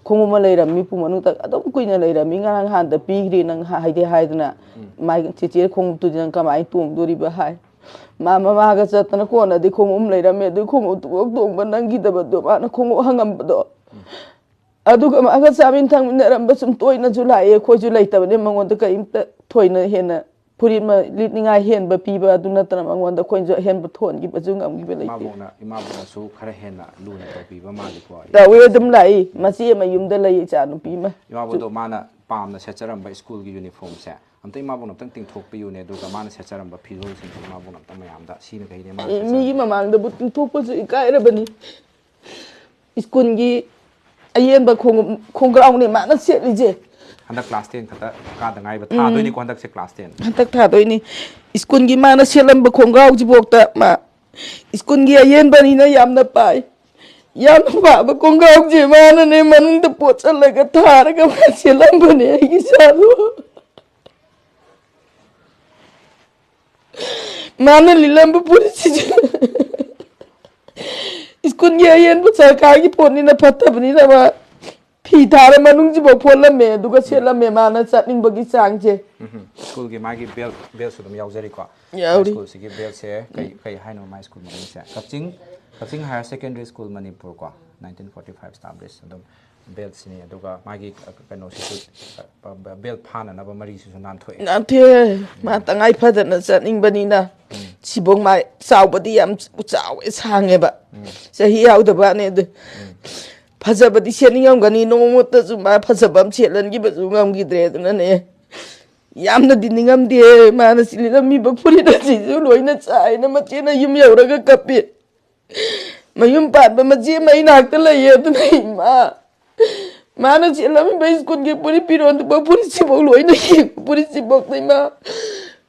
ꯈꯣꯡꯎꯞ ꯑꯃ ꯂꯩꯔꯝꯃꯤ, ꯄꯨꯡ ꯃꯅꯨꯡꯗ ꯑꯗꯨꯝ ꯀꯨꯏꯅ ꯂꯩꯔꯝꯃꯤ, ꯉꯔꯥꯡ ꯅꯍꯥꯟꯗ ꯄꯤꯈ꯭ꯔꯦ, ꯅꯪ ꯍꯥꯏꯗꯤ ꯍꯥꯏꯗꯅ, ꯃꯥꯏ ꯆꯦꯆꯦ ꯈꯣꯡꯎꯞꯇꯨꯗꯤ ꯅꯪ ꯀꯃꯥꯏꯅ ꯇꯣꯡꯗꯣꯔꯤꯕ?" ꯍꯥꯏ꯫ ꯃꯥ ꯃꯃꯥꯒ ꯆꯠꯇꯅ ꯀꯣꯟꯅꯗꯤ ꯈꯣꯡꯎꯞ ꯑꯃ ꯂꯩꯔꯝꯃꯦ꯫ ꯑꯗꯨ ꯈꯣꯡꯎꯞꯇꯨꯐꯥꯎ ꯇꯣꯡꯕ ꯅꯪꯈꯤꯗꯕꯗꯣ, ꯃꯥꯅ ꯈꯣꯡꯎꯞ ꯍꯪꯉꯝꯕꯗꯣ꯫ ꯑꯗꯨꯒ ꯃꯥꯒ ꯆꯥꯃꯤꯟ ꯊꯛꯃꯤꯟꯅꯔꯝꯕ ꯁꯨꯝ ꯇꯣꯏꯅꯁꯨ ꯂꯥꯛꯑꯦ꯫ ꯑꯩꯈꯣꯏꯁꯨ ꯂꯩꯇꯕꯅꯤꯅ ꯃꯉꯣꯟꯗ ꯀꯔꯤꯝꯇ ꯊꯣꯏꯅ ꯍꯦꯟꯅ ꯐꯨꯔꯤꯠ ꯑꯃ ꯂꯤꯠꯅꯤꯡꯉꯥꯏ ꯍꯦꯟꯕ ꯄꯤꯕ ꯑꯗꯨ ꯅꯠꯇꯅ ꯃꯉꯣꯟꯗ ꯑꯩꯈꯣꯏꯅꯁꯨ ꯑꯍꯦꯟꯕ ꯊꯣꯟꯈꯤꯕꯁꯨ ꯉꯝꯈꯤꯕ ꯂꯩꯇꯦ꯫ ꯏꯃꯥꯕꯣꯛꯅ, ꯏꯃꯥꯕꯣꯛꯅꯁꯨ ꯈꯔ ꯍꯦꯟꯅ ꯂꯨꯅ ꯇꯧꯕꯤꯕ ꯃꯥꯜꯂꯤꯀꯣ꯫ ꯇꯧꯋꯦ, ꯑꯗꯨꯝ ꯂꯥꯛꯏ꯫ ꯃꯆꯦ ꯑꯃ ꯌꯨꯝꯗ ꯂꯩ, ꯏꯆꯥ ꯅꯨꯄꯤ ꯑꯃ꯫ ꯏꯃꯥꯕꯣꯛꯗꯣ ꯃꯥꯅ ꯄꯥꯝꯅ ꯁꯦꯠꯆꯔꯝꯕ ꯁ꯭ꯀꯨꯜꯒꯤ ꯌꯨꯅꯤꯐꯣꯔꯝꯁꯦ ꯑꯝꯇ ꯏꯃꯥꯕꯣꯛꯅ ꯑꯝꯇꯪ ꯇꯤꯡꯊꯣꯛꯄꯤꯌꯨꯅꯦ, ꯑꯗꯨꯒ ꯃꯥꯅ ꯁꯦꯠꯆꯔꯝꯕ ꯐꯤꯖꯣꯜꯁꯤꯡꯁꯦ ꯏꯃꯥꯕꯣꯛꯅ ꯑꯝꯇ ꯃꯌꯥꯝꯗ ꯁꯤꯅ ꯀꯩꯅꯦ ꯃꯥꯅ ꯑꯦ, ꯃꯤꯒꯤ ꯁꯦꯠꯆꯔꯝꯕ꯫ ꯃꯃꯥꯡꯗꯕꯨ ꯇꯤꯡꯊꯣꯛꯄꯁꯨ ꯏꯀꯥꯏꯔꯕꯅꯤ꯫ ꯁ꯭ꯀꯨꯜꯒꯤ ꯑꯌꯦꯟꯕ ꯈꯣꯡꯎꯞ, ꯈꯣꯡꯒ꯭ꯔꯥꯎꯅꯦ ꯃꯥꯅ ꯁꯦꯠꯂꯤꯁꯦ꯫ ꯍꯟꯗꯛ ꯀ꯭ꯂꯥꯁ ꯇꯦꯟ ꯈꯛꯇ ꯀꯥꯗ ꯉꯥꯏꯕ, ꯎꯝ꯫ ꯊꯥꯗꯣꯏꯅꯤꯀꯣ ꯍꯟꯗꯛꯁꯦ ꯀ꯭ꯂꯥꯁ ꯇꯦꯟ꯫ ꯍꯟꯗꯛ ꯊꯥꯗꯣꯏꯅꯤ꯫ ꯁ꯭ꯀꯨꯜꯒꯤ ꯃꯥꯅ ꯁꯦꯠꯂꯝꯕ ꯈꯣꯡꯒ꯭ꯔꯥꯎꯁꯤꯐꯥꯎꯗ ꯃꯥ ꯁ꯭ꯀꯨꯜꯒꯤ ꯑꯌꯦꯟꯕꯅꯤꯅ ꯌꯥꯝꯅ ꯄꯥꯏ꯫ ꯌꯥꯝꯅ ꯄꯥꯕ ꯈꯣꯡꯒ꯭ꯔꯥꯎꯁꯦ ꯃꯥꯅꯅꯦ ꯃꯅꯨꯡꯗ ꯄꯣꯠꯁꯜꯂꯒ ꯊꯥꯔꯒ ꯃꯥ ꯁꯦꯠꯂꯝꯕꯅꯦ ꯑꯩꯒꯤ ꯏꯆꯥꯗꯣ꯫ ꯃꯥꯅ ꯂꯤꯠꯂꯝꯕ ꯐꯨꯔꯤꯠꯁꯤꯁꯨ ꯁ꯭ꯀꯨꯜꯒꯤ ꯑꯍꯦꯟꯕ ꯁꯔꯀꯥꯔꯒꯤ ꯄꯣꯠꯅꯤꯅ ꯐꯠꯇꯕꯅꯤꯅ ꯃꯥ ꯐꯤ ꯊꯥꯔ ꯃꯅꯨꯡꯁꯤꯐꯥꯎ ꯐꯣꯠꯂꯝꯃꯦ, ꯑꯗꯨꯒ ꯁꯦꯠꯂꯝꯃꯦ ꯃꯥꯅ ꯆꯠꯅꯤꯡꯕꯒꯤ ꯆꯥꯡꯁꯦ꯫ ꯎꯝ, ꯁ꯭ꯀꯨꯜꯒꯤ ꯃꯥꯒꯤ ꯕꯦꯜ, ꯕꯦꯜꯁꯨ ꯑꯗꯨꯝ ꯌꯥꯎꯖꯔꯤꯀꯣ꯫ ꯌꯥꯎꯔꯤ꯫ ꯁ꯭ꯀꯨꯜꯁꯤꯒꯤ ꯕꯦꯜꯁꯦ ꯀꯩ, ꯀꯩ ꯍꯥꯏꯅꯣ ꯃꯥꯏ ꯁ꯭ꯀꯨꯜ ꯃꯃꯤꯡꯁꯦ? ꯀꯛꯆꯤꯡ, ꯀꯛꯆꯤꯡ ꯍꯥꯌꯔ ꯁꯦꯀꯦꯟꯗꯔꯤ ꯁ꯭ꯀꯨꯜ ꯃꯅꯤꯄꯨꯔ ꯀꯣ, ꯅꯥꯏꯟꯇꯤꯟ ꯐꯣꯔꯇꯤ ꯐꯥꯏꯚ ꯏꯁꯇꯥꯕ꯭ꯂꯤꯁ ꯑꯗꯨꯝ ꯕꯦꯜꯁꯤꯅꯤ꯫ ꯑꯗꯨꯒ ꯃꯥꯒꯤ ꯀꯩꯅꯣꯁꯤꯁꯨ, ꯕꯦꯜ ꯐꯥꯅꯅꯕ ꯃꯔꯤꯁꯤꯁꯨ ꯅꯥꯟꯊꯣꯛꯑꯦ꯫ ꯅꯠꯇꯦ, ꯃꯥ ꯇꯉꯥꯏ ꯐꯗꯅ ꯆꯠꯅꯤꯡꯕꯅꯤꯅ꯫ ꯁꯤꯕꯣꯡ ꯃꯥꯏ ꯆꯥꯎꯕꯗꯤ ꯌꯥꯝ ꯆꯥꯎꯋꯦ, ꯁꯥꯡꯉꯦꯕ꯫ ꯆꯍꯤ ꯌꯥꯎꯗꯕꯅꯦ ꯑꯗꯨ꯫ ꯐꯖꯕꯗꯤ ꯁꯦꯠꯅꯤꯡꯉꯝꯒꯅꯤ, ꯅꯣꯡꯃꯇꯁꯨ ꯃꯥ ꯐꯖꯕ ꯑꯃ ꯁꯦꯠꯍꯟꯈꯤꯕꯁꯨ ꯉꯝꯈꯤꯗ꯭ꯔꯦ꯫ ꯑꯗꯨꯅꯅꯦ, ꯌꯥꯝꯅꯗꯤ ꯅꯤꯡꯉꯝꯗꯦ꯫ ꯃꯥꯅ ꯁꯤ ꯂꯤꯠꯂꯝꯃꯤꯕ ꯐꯨꯔꯤꯠ ꯑꯁꯤꯁꯨ ꯂꯣꯏꯅ ꯆꯥꯏꯅ ꯃꯆꯦꯅ ꯌꯨꯝ ꯌꯧꯔꯒ ꯀꯞꯄꯤ꯫ ꯃꯌꯨꯝ ꯄꯥꯟꯕ ꯃꯆꯦ ꯑꯃ ꯑꯩ ꯅꯥꯛꯇ ꯂꯩꯌꯦ꯫ ꯑꯗꯨꯅ ꯏꯃꯥ, ꯃꯥꯅ ꯁꯦꯠꯂꯝꯃꯤꯕ ꯁ꯭ꯀꯨꯜꯒꯤ ꯐꯨꯔꯤꯠ ꯐꯤꯔꯣꯟꯗꯨꯐꯥꯎ, ꯐꯨꯔꯤꯠꯁꯤꯐꯥꯎ ꯂꯣꯏꯅ ꯌꯦꯡꯉꯨ꯫ ꯐꯨꯔꯤꯠꯁꯤꯐꯥꯎꯗ ꯏꯃꯥ,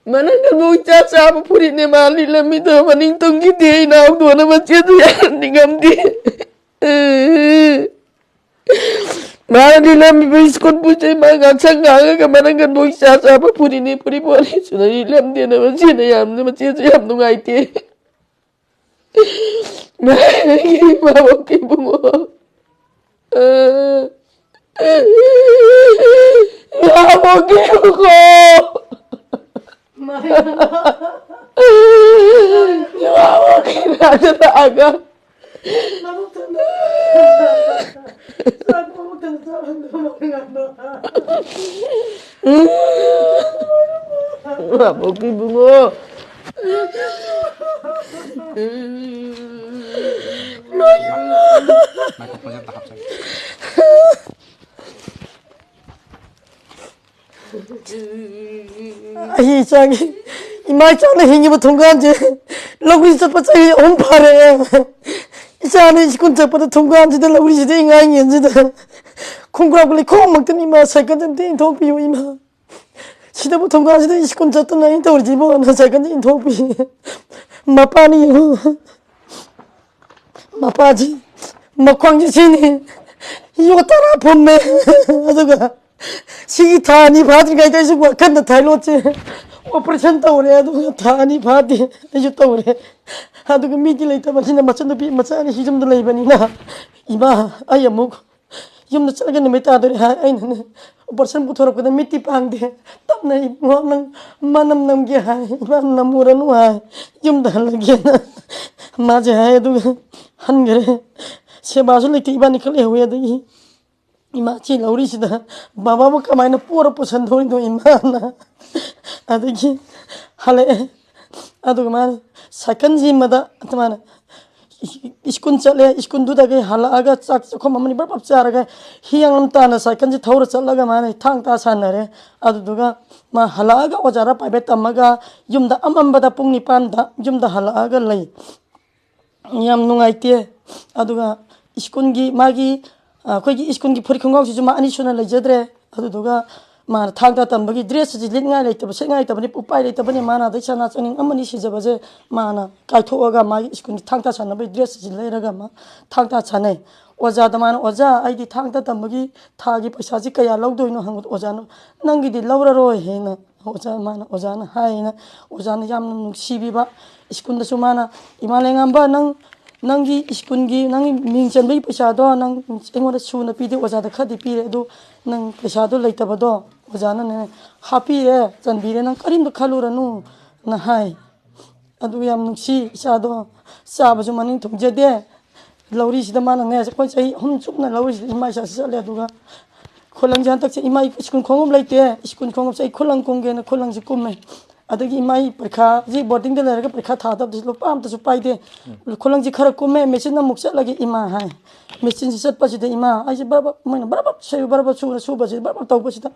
ꯃꯅꯪꯒꯟꯐꯥꯎ ꯏꯆꯥ ꯆꯥꯕ ꯐꯨꯔꯤꯠꯅꯦ ꯃꯥ ꯂꯤꯠꯂꯝꯃꯤꯗꯣ꯫ ꯃꯅꯤꯡ ꯇꯨꯡꯒꯤꯗꯤ ꯏꯅꯥꯎꯗꯣꯅ ꯃꯆꯦꯗꯨ ꯌꯥꯍꯟꯅꯤꯡꯉꯝꯗꯦ꯫ ꯃꯥꯅ ꯂꯤꯠꯂꯝꯃꯤꯕ ꯁ꯭ꯀꯨꯜ ꯄꯣꯠ ꯆꯩ ꯃꯥ ꯉꯥꯡꯁꯪ ꯉꯥꯡꯉꯒ ꯃꯅꯪꯒꯟꯕꯨ ꯏꯆꯥ ꯆꯥꯕ ꯐꯨꯔꯤꯠꯅꯤ, ꯐꯨꯔꯤꯠ ꯐꯣꯠꯂꯤꯁꯨꯅ ꯂꯤꯠꯂꯝꯗꯦꯅ ꯃꯆꯦꯅ ꯌꯥꯝꯅ, ꯃꯆꯦꯁꯨ ꯌꯥꯝ ꯅꯨꯡꯉꯥꯏꯇꯦ꯫ ꯃꯥꯒꯤ ꯃꯕꯣꯛꯀꯤ ꯏꯕꯨꯡꯉꯣ꯫ ꯃꯕꯣꯛꯀꯤ ꯏꯕꯨꯡꯉꯣ꯫ ꯃꯕꯣꯛꯀꯤ ꯏꯅꯥꯛꯇ ꯂꯥꯛꯑꯒ ꯃꯕꯣꯛꯀꯤ ꯏꯕꯨꯡꯉꯣ꯫ ꯃꯥꯏꯀ꯭ꯔꯣꯐꯣꯟꯁꯦ ꯑꯝꯇ ꯍꯥꯞꯆꯒꯦ꯫ ꯑꯩ ꯏꯆꯥꯒꯤ, ꯏꯃꯥ ꯏꯆꯥꯅ ꯍꯤꯡꯉꯤꯕ ꯊꯣꯡꯒꯥꯟꯁꯦ ꯂꯧꯔꯤ ꯆꯠꯄ ꯆꯍꯤ ꯑꯍꯨꯝ ꯐꯥꯔꯦ꯫ ꯏꯆꯥꯅ ꯁ꯭ꯀꯨꯜ ꯆꯠꯄꯗ ꯊꯣꯡꯒꯥꯟꯁꯤꯗ ꯂꯧꯔꯤꯁꯤꯗ ꯏꯉꯥꯏ ꯉꯦꯟꯁꯤꯗ ꯈꯣꯡꯒ꯭ꯔꯥꯎꯒ ꯂꯩꯈꯣꯝꯃꯛꯇꯅ ꯏꯃꯥ ꯁꯥꯏꯀꯜꯗ ꯑꯝꯇ ꯏꯟꯊꯣꯛꯄꯤꯌꯨ ꯏꯃꯥ꯫ ꯁꯤꯗꯕꯨ ꯊꯣꯡꯒꯥꯟꯁꯤꯗ ꯁ꯭ꯀꯨꯜ ꯆꯠꯇꯅ ꯑꯩꯅ ꯇꯧꯔꯤꯁꯤꯕꯣꯅ ꯁꯥꯏꯀꯜꯁꯦ ꯏꯟꯊꯣꯛꯄꯤ꯫ ꯃꯄꯥꯅ ꯌꯦꯡꯉꯨ꯫ ꯃꯄꯥꯁꯤ ꯃꯈ꯭ꯋꯥꯡꯁꯤ ꯁꯤꯅꯤ꯫ ꯌꯣꯠ ꯇꯔꯥ ꯐꯨꯝꯃꯦ꯫ ꯑꯗꯨꯒ ꯁꯤꯒꯤ ꯊꯥ ꯑꯅꯤ ꯐꯥꯗ꯭ꯔꯤꯉꯩꯗ ꯑꯩꯁꯨ ꯋꯥꯈꯜꯗ ꯊꯥꯏꯂꯣꯠꯁꯦ ꯑꯣꯄꯔꯦꯁꯟ ꯇꯧꯔꯦ꯫ ꯑꯗꯨꯒ ꯊꯥ ꯑꯅꯤ ꯐꯥꯗꯦ ꯑꯩꯁꯨ ꯇꯧꯔꯦ꯫ ꯑꯗꯨꯒ ꯃꯤꯗꯤ ꯂꯩꯇꯕꯁꯤꯅ ꯃꯆꯟꯅꯨꯄꯤ ꯃꯆꯥ ꯑꯅꯤꯁꯤ ꯌꯨꯝꯗ ꯂꯩꯕꯅꯤꯅ ꯏꯃꯥ ꯑꯩ ꯑꯃꯨꯛ ꯌꯨꯝꯗ ꯆꯠꯂꯒ ꯅꯨꯃꯤꯠ ꯇꯥꯗꯣꯔꯦ ꯍꯥꯏ꯫ ꯑꯩꯅꯅꯦ ꯑꯣꯄꯔꯦꯁꯟ ꯄꯨꯊꯣꯔꯛꯄꯗ ꯃꯤꯠꯇꯤ ꯄꯥꯡꯗꯦ꯫ ꯇꯞꯅ ꯏꯕꯨꯡꯉꯣ ꯅꯪ ꯃꯅꯝ ꯅꯝꯒꯦ ꯍꯥꯏ, ꯏꯃꯥ ꯅꯝꯃꯨꯔꯅꯨ ꯍꯥꯏ, ꯌꯨꯝꯗ ꯍꯜꯂꯒꯦꯅ꯫ ꯃꯥꯁꯦ ꯍꯥꯏ, ꯑꯗꯨꯒ ꯍꯟꯈ꯭ꯔꯦ꯫ ꯁꯦꯕꯥꯁꯨ ꯂꯩꯇꯦ, ꯏꯕꯥꯅꯤ ꯈꯛ ꯂꯩꯍꯧꯋꯦ꯫ ꯑꯗꯒꯤ ꯏꯃꯥ ꯆꯦ ꯂꯧꯔꯤꯁꯤꯗ ꯕꯕꯥꯕꯨ ꯀꯃꯥꯏꯅ ꯄꯣꯔ ꯄꯨꯁꯟꯗꯣꯏꯅꯣ ꯏꯃꯥꯅ? ꯑꯗꯒꯤ ꯍꯜꯂꯛꯑꯦ꯫ ꯑꯗꯨꯒ ꯃꯥꯅ ꯁꯥꯏꯀꯜꯁꯤꯃꯗ ꯃꯥꯅ ꯁ꯭ꯀꯨꯜ ꯆꯠꯂꯦ꯫ ꯁ꯭ꯀꯨꯜꯗꯨꯗꯒꯤ ꯍꯜꯂꯛꯑꯒ ꯆꯥꯛ ꯆꯥꯛꯈꯨꯝ ꯑꯃꯅꯤ ꯕꯔ ꯕꯔ ꯆꯥꯔꯒ ꯍꯤꯌꯥꯡ ꯂꯝ ꯇꯥꯅ ꯁꯥꯏꯀꯜꯁꯤ ꯊꯧꯔ ꯆꯠꯂꯒ ꯃꯥꯅ ꯊꯥꯡ ꯇꯥ ꯁꯥꯟꯅꯔꯦ꯫ ꯑꯗꯨꯗꯨꯒ ꯃꯥ ꯍꯜꯂꯛꯑꯒ ꯑꯣꯖꯥꯗ ꯄ꯭ꯔꯥꯏꯚꯦꯠ ꯇꯝꯃꯒ ꯌꯨꯝꯗ ꯑꯃꯝꯕꯗ ꯄꯨꯡ ꯅꯤꯄꯥꯟꯗ ꯌꯨꯝꯗ ꯍꯜꯂꯛꯑꯒ ꯂꯩ꯫ ꯌꯥꯝ ꯅꯨꯡꯉꯥꯏꯇꯦ꯫ ꯑꯗꯨꯒ ꯁ꯭ꯀꯨꯜꯒꯤ ꯃꯥꯒꯤ, ꯑ, ꯑꯩꯈꯣꯏꯒꯤ ꯁ꯭ꯀꯨꯜꯒꯤ ꯐꯨꯔꯤꯠ ꯈꯣꯡꯒ꯭ꯔꯥꯎꯁꯤꯁꯨ ꯃꯥ ꯑꯅꯤ ꯁꯨꯅ ꯂꯩꯖꯗ꯭ꯔꯦ꯫ ꯑꯗꯨꯗꯨꯒ ꯃꯥꯅ ꯊꯥꯡ ꯇꯥ ꯇꯝꯕꯒꯤ ꯗ꯭ꯔꯦꯁꯁꯤꯁꯨ ꯂꯤꯠꯉꯥꯏ ꯂꯩꯇꯕ, ꯁꯦꯠꯉꯥꯏ ꯂꯩꯇꯕꯅꯤ, ꯎꯄꯥꯏ ꯂꯩꯇꯕꯅꯤ꯫ ꯃꯥꯅ ꯑꯗꯩ ꯁꯅꯥ ꯆꯅꯤꯡ ꯑꯃꯅꯤ ꯁꯤꯖꯕꯁꯦ ꯃꯥꯅ ꯀꯥꯏꯊꯣꯛꯑꯒ ꯃꯥꯒꯤ ꯁ꯭ꯀꯨꯜꯒꯤ ꯊꯥꯡ ꯇꯥ ꯁꯥꯟꯅꯕꯒꯤ ꯗ꯭ꯔꯦꯁꯁꯤꯁꯨ ꯂꯩꯔꯒ ꯃꯥ ꯊꯥꯡ ꯇꯥ ꯁꯥꯟꯅꯩ꯫ ꯑꯣꯖꯥꯗ ꯃꯥꯅ, "ꯑꯣꯖꯥ, ꯑꯩꯗꯤ ꯊꯥꯡ ꯇꯥ ꯇꯝꯕꯒꯤ ꯊꯥꯒꯤ ꯄꯩꯁꯥꯁꯤ ꯀꯌꯥ ꯂꯧꯗꯣꯏꯅꯣ?" ꯍꯪꯕꯗ ꯑꯣꯖꯥꯅ, "ꯅꯪꯒꯤꯗꯤ ꯂꯧꯔꯔꯣꯏ" ꯍꯥꯏꯅ ꯑꯣꯖꯥ, ꯃꯥꯅ, ꯑꯣꯖꯥꯅ ꯍꯥꯏꯌꯦꯅ꯫ ꯑꯣꯖꯥꯅ ꯌꯥꯝꯅ ꯅꯨꯡꯁꯤꯕꯤꯕ꯫ ꯁ꯭ꯀꯨꯜꯗꯁꯨ ꯃꯥꯅ, "ꯏꯃꯥ ꯂꯩꯉꯥꯝꯕ, ꯅꯪ, ꯅꯪꯒꯤ ꯁ꯭ꯀꯨꯜꯒꯤ, ꯅꯪꯒꯤ ꯃꯤꯡ ꯆꯟꯕꯒꯤ ꯄꯩꯁꯥꯗꯣ ꯅꯪ ꯑꯩꯉꯣꯟꯗ ꯁꯨꯅ ꯄꯤꯗꯦ, ꯑꯣꯖꯥꯗ ꯈꯔꯗꯤ ꯄꯤꯔꯦ, ꯑꯗꯨ ꯅꯪ ꯄꯩꯁꯥꯗꯣ ꯂꯩꯇꯕꯗꯣ ꯑꯣꯖꯥꯅꯅꯦ ꯍꯥꯞꯄꯤꯔꯦ, ꯆꯟꯕꯤꯔꯦ, ꯅꯪ ꯀꯔꯤꯝꯇ ꯈꯜꯂꯨꯔꯅꯨꯅ" ꯍꯥꯏ꯫ ꯑꯗꯨ ꯌꯥꯝ ꯅꯨꯡꯁꯤ ꯏꯆꯥꯗꯣ꯫ ꯆꯥꯕꯁꯨ ꯃꯅꯤꯡ ꯊꯨꯡꯖꯗꯦ꯫ ꯂꯧꯔꯤꯁꯤꯗ ꯃꯥꯅꯅꯦ, ꯑꯩꯈꯣꯏ ꯆꯍꯤ ꯑꯍꯨꯝ ꯆꯨꯞꯅ ꯂꯧꯔꯤꯁꯤꯗ ꯏꯃꯥ ꯏꯆꯥꯁꯤ ꯆꯠꯂꯦ꯫ ꯑꯗꯨꯒ ꯈꯨꯂꯪꯁꯦ ꯍꯟꯗꯛꯁꯦ ꯏꯃꯥ ꯁ꯭ꯀꯨꯜ ꯈꯣꯡꯎꯞ ꯂꯩꯇꯦ, ꯁ꯭ꯀꯨꯜ ꯈꯣꯡꯎꯞꯁꯦ ꯑꯩ ꯈꯨꯂꯪ ꯀꯨꯝꯒꯦꯅ ꯈꯨꯂꯪꯁꯦ ꯀꯨꯝꯃꯦ꯫ ꯑꯗꯒꯤ ꯏꯃꯥꯒꯤ ꯄꯔꯤꯈꯥꯁꯤ ꯕꯣꯔꯗꯤꯡꯗ ꯂꯩꯔꯒ ꯄꯔꯤꯈꯥ ꯊꯥꯗꯕꯗꯁꯨ ꯂꯨꯄꯥ ꯑꯝꯇꯁꯨ ꯄꯥꯏꯗꯦ꯫ ꯈꯨꯂꯪꯁꯤ ꯈꯔ ꯀꯨꯝꯃꯦ, ꯃꯦꯆꯤꯟ ꯑꯃꯨꯛ ꯆꯠꯂꯒꯦ ꯏꯃꯥ ꯍꯥꯏ꯫ ꯃꯦꯆꯤꯟꯁꯤ ꯆꯠꯄꯁꯤꯗ ꯏꯃꯥ ꯑꯩꯁꯦ ꯕꯔ ꯕꯔ, ꯃꯣꯏꯅ ꯕꯔ ꯕꯔ ꯁꯨ-, ꯕꯔ ꯕꯔ ꯁꯨꯕꯁꯤꯗ ꯕꯔ ꯕꯔ ꯇꯧꯕꯁꯤꯗ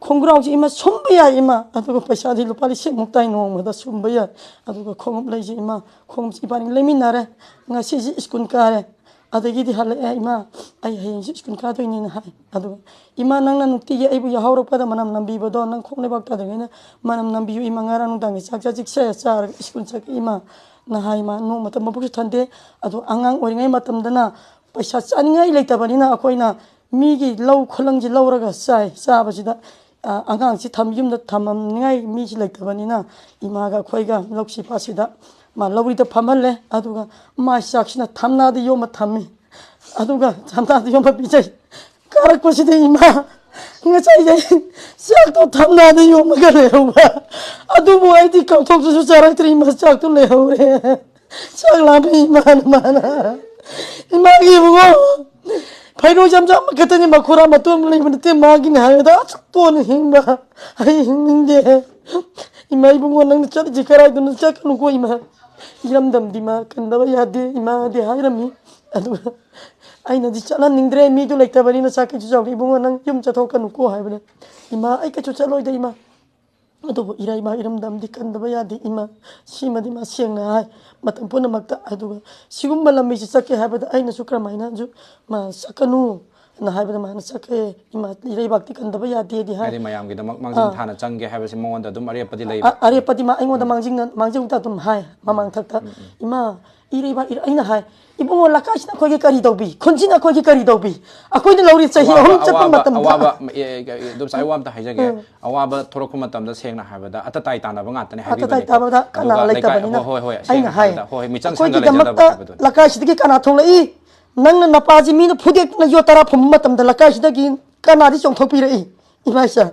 ꯈꯣꯡꯒ꯭ꯔꯥꯎꯁꯤ ꯏꯃꯥ ꯁꯨꯝꯕ ꯌꯥꯏ ꯏꯃꯥ, ꯑꯗꯨꯒ ꯄꯩꯁꯥꯗꯤ ꯂꯨꯄꯥ ꯂꯤꯁꯤꯡꯃꯨꯛ ꯇꯥꯏ ꯅꯣꯡꯃꯗ ꯁꯨꯝꯕ ꯌꯥꯏ꯫ ꯑꯗꯨꯒ ꯈꯣꯡꯎꯞ ꯂꯩꯁꯤ ꯏꯃꯥ, ꯈꯣꯡꯎꯞꯁꯤ ꯏꯕꯥꯅꯤ ꯂꯩꯃꯤꯟꯅꯔꯦ꯫ ꯉꯁꯤꯁꯤ ꯁ꯭ꯀꯨꯜ ꯀꯥꯔꯦ꯫ ꯑꯗꯒꯤꯗꯤ ꯍꯜꯂꯛꯑꯦ, "ꯏꯃꯥ, ꯑꯩ ꯍꯌꯦꯡꯁꯤ ꯁ꯭ꯀꯨꯜ ꯀꯥꯗꯣꯏꯅꯤꯅ" ꯍꯥꯏ꯫ ꯑꯗꯨꯒ, "ꯏꯃꯥ, ꯅꯪꯅ ꯅꯨꯡꯇꯤꯒꯤ ꯑꯩꯕꯨ ꯌꯥꯍꯧꯔꯛꯄꯗ ꯃꯅꯝ ꯅꯝꯕꯤꯕꯗꯣ, ꯅꯪ ꯈꯣꯡ ꯂꯩꯕꯥꯛ ꯇꯥꯗ꯭ꯔꯤꯉꯩꯗ ꯃꯅꯝ ꯅꯝꯕꯤꯌꯨ ꯏꯃꯥ, ꯉꯔꯥꯡ ꯅꯨꯡꯗꯥꯡꯒꯤ ꯆꯥꯛ ꯆꯥꯖꯤꯛꯁꯦ ꯆꯥꯔꯒ ꯁ꯭ꯀꯨꯜ ꯆꯠꯀꯦ ꯏꯃꯥꯅ" ꯍꯥꯏ꯫ ꯃꯥ ꯅꯣꯡꯃꯇ ꯃꯕꯨꯛꯁꯨ ꯊꯟꯗꯦ꯫ ꯑꯗꯣ ꯑꯉꯥꯡ ꯑꯣꯏꯔꯤꯉꯩ ꯃꯇꯝꯗꯅ ꯄꯩꯁꯥ ꯆꯥꯅꯤꯡꯉꯥꯏ ꯂꯩꯇꯕꯅꯤꯅ ꯑꯩꯈꯣꯏꯅ ꯃꯤꯒꯤ ꯂꯧ ꯈꯨꯂꯪꯁꯤ ꯂꯧꯔꯒ ꯆꯥꯏ꯫ ꯆꯥꯕꯁꯤꯗ, ꯑ, ꯑꯉꯥꯡꯁꯤ ꯊꯝ-, ꯌꯨꯝꯗ ꯊꯝꯃꯝꯅꯤꯡꯉꯥꯏ ꯃꯤꯁꯤ ꯂꯩꯇꯕꯅꯤꯅ ꯏꯃꯥꯒ ꯑꯩꯈꯣꯏꯒ ꯂꯧꯁꯤ ꯄꯥꯠꯁꯤꯗ ꯃꯥ ꯂꯧꯔꯤꯗ ꯐꯝꯍꯜꯂꯦ꯫ ꯑꯗꯨꯒ ꯃꯥꯏ ꯆꯥꯛꯁꯤꯅ ꯊꯝꯅꯥꯗ ꯌꯣꯝꯃ ꯊꯝꯃꯤ꯫ ꯑꯗꯨꯒ ꯊꯝꯅꯥꯗ ꯌꯣꯝꯃ ꯄꯤꯖꯩ꯫ ꯀꯥꯔꯛꯄꯁꯤꯗ ꯏꯃꯥ, ꯉꯁꯥꯏꯗꯩ ꯆꯥꯛꯇꯣ ꯊꯝꯅꯥꯗ ꯌꯣꯝꯃꯒ ꯂꯩꯍꯧꯕ, ꯑꯗꯨꯕꯨ ꯑꯩꯗꯤ ꯀꯥꯎꯊꯣꯛꯇꯨꯁꯨ ꯆꯥꯔꯛꯇ꯭ꯔꯦ ꯏꯃꯥ, ꯆꯥꯛꯇꯣ ꯂꯩꯍꯧꯔꯦ꯫ ꯆꯥꯛ ꯂꯥꯝꯃꯦ ꯏꯃꯥꯅ, ꯃꯥꯅ꯫ ꯏꯃꯥꯒꯤ ꯏꯕꯨꯡꯉꯣ, ꯐꯩꯔꯣꯏ ꯆꯝꯆꯥ ꯑꯃꯈꯛꯇꯅꯤ, ꯃꯈꯨꯔꯥ ꯃꯇꯣꯟ ꯑꯃ ꯂꯩꯕ ꯅꯠꯇꯦ꯫ ꯃꯥꯒꯤꯅꯤ ꯍꯥꯏꯕꯗ ꯑꯁꯨꯛ ꯇꯣꯟꯅ ꯍꯤꯡꯕ ꯑꯩ ꯍꯤꯡꯅꯤꯡꯗꯦ꯫ ꯏꯃꯥ ꯏꯕꯨꯡꯉꯣ, ꯅꯪꯅ ꯆꯠꯂꯤꯁꯤ ꯀꯔꯥꯏꯗꯅꯣ? ꯆꯠꯀꯅꯨꯀꯣ ꯏꯃꯥ꯫ ꯏꯔꯝꯗꯝꯗꯤ ꯃꯥ ꯀꯟꯗꯕ ꯌꯥꯗꯦ ꯏꯃꯥꯗꯤ ꯍꯥꯏꯔꯝꯃꯤ꯫ ꯑꯗꯨꯒ ꯑꯩꯅꯗꯤ ꯆꯠꯍꯟꯅꯤꯡꯗ꯭ꯔꯦ, ꯃꯤꯗꯨ ꯂꯩꯇꯕꯅꯤꯅ꯫ ꯆꯥꯛ ꯀꯩꯁꯨ ꯆꯥꯎꯗꯦ ꯏꯕꯨꯡꯉꯣ, ꯅꯪ ꯌꯨꯝ ꯆꯠꯊꯣꯛꯀꯅꯨꯀꯣ ꯍꯥꯏꯕꯅꯦ꯫ ꯏꯃꯥ, ꯑꯩ ꯀꯩꯁꯨ ꯆꯠꯂꯣꯏꯗ ꯏꯃꯥ꯫ ꯑꯗꯨꯕꯨ ꯏꯔꯩꯃ ꯏꯔꯝꯗꯝꯗꯤ ꯀꯟꯗꯕ ꯌꯥꯗꯦ ꯏꯃꯥ꯫ ꯁꯤꯃꯗꯤ ꯃꯥ ꯁꯦꯡꯅ ꯍꯥꯏ ꯃꯇꯝ ꯄꯨꯝꯅꯃꯛꯇ꯫ ꯑꯗꯨꯒ ꯁꯤꯒꯨꯝꯕ ꯂꯝꯕꯤꯁꯤ ꯆꯠꯀꯦ ꯍꯥꯏꯕꯗ ꯑꯩꯅꯁꯨ ꯀꯔꯝꯍꯥꯏꯅꯁꯨ ꯃꯥ ꯆꯠꯀꯅꯨ ꯅ ꯍꯥꯏꯕꯗ ꯃꯥꯅ ꯆꯠꯈ꯭ꯔꯦ꯫ ꯏꯃꯥ, ꯏꯔꯩꯕꯥꯛꯇꯤ ꯀꯟꯗꯕ ꯌꯥꯗꯦꯗꯤ ꯍꯥꯏ꯫ ꯍꯥꯏꯗꯤ ꯃꯌꯥꯝꯒꯤꯗꯃꯛ ꯃꯥꯡꯖꯤꯜ ꯊꯥꯅ ꯆꯪꯒꯦ ꯍꯥꯏꯕꯁꯤ ꯃꯉꯣꯟꯗ ꯑꯗꯨꯝ ꯑꯔꯦꯞꯄꯗꯤ ꯂꯩꯕ꯫ ꯑ-, ꯑꯔꯦꯞꯄꯗꯤ ꯃꯥ ꯑꯩꯉꯣꯟꯗ ꯃꯥꯡꯖꯤꯜꯅ-, ꯃꯥꯡꯖꯤꯜꯗ ꯑꯗꯨꯝ ꯍꯥꯏ ꯃꯃꯥꯡꯊꯛꯇ꯫ ꯏꯃꯥ, ꯏꯔꯩꯕꯥꯛ ꯏꯔ-, ꯑꯩꯅ ꯍꯥꯏ, "ꯏꯕꯨꯡꯉꯣ, ꯂꯩꯀꯥꯏꯁꯤꯅ ꯑꯩꯈꯣꯏꯒꯤ ꯀꯔꯤ ꯇꯧꯕꯤ? ꯈꯨꯟꯁꯤꯅ ꯑꯩꯈꯣꯏꯒꯤ ꯀꯔꯤ ꯇꯧꯕꯤ? ꯑꯩꯈꯣꯏꯅ ꯂꯧꯔꯤ ꯆꯍꯤ ꯑꯍꯨꯝ ꯆꯠꯄ ꯃꯇꯝꯗ" ꯑꯗꯨꯝ ꯑꯩ ꯋꯥ ꯑꯃ ꯇ ꯍꯥꯏꯖꯒꯦ꯫ ꯑꯋꯥꯕ ꯊꯣꯔꯛꯄ ꯃꯇꯝꯗ ꯁꯦꯡꯅ ꯍꯥꯏꯕꯗ ꯑꯇ ꯇꯥꯏ ꯇꯥꯅꯕ ꯉꯥꯛꯇꯅꯦ ꯑꯇ ꯇꯥꯏ ꯍꯥꯏꯕꯤꯕꯅꯦꯀꯣ꯫ ꯇꯥꯕꯗ ꯀꯅꯥ ꯑꯗꯨꯒ ꯂꯩꯀꯥꯏ, ꯂꯩꯇꯕꯅꯤꯅ ꯍꯣꯏ, ꯍꯣꯏ, ꯍꯣꯏ, ꯁꯦꯡꯅ ꯑꯩꯅ ꯍꯥꯏ, ꯍꯥꯏꯕꯗ, ꯍꯣꯏ, ꯍꯣꯏ, ꯃꯤꯆꯪ ꯁꯪꯒ ꯂꯩꯖꯗꯕ "ꯑꯩꯈꯣꯏꯒꯤꯗꯃꯛꯇ ꯍꯥꯏꯕꯗꯨꯅꯤ꯫ ꯂꯩꯀꯥꯏꯁꯤꯗꯒꯤ ꯀꯅꯥ ꯊꯣꯛꯂꯛꯏ? ꯅꯪꯅ ꯅꯄꯥꯁꯤ ꯃꯤꯅ ꯐꯨꯗꯦꯛꯇꯅ ꯌꯣꯠ ꯇꯔꯥ ꯐꯨꯝꯕ ꯃꯇꯝꯗ ꯂꯩꯀꯥꯏꯁꯤꯗꯒꯤ ꯀꯅꯥꯗꯤ ꯆꯣꯡꯊꯣꯛꯄꯤꯔꯛꯏ? ꯏꯃꯥ ꯏꯆꯥ,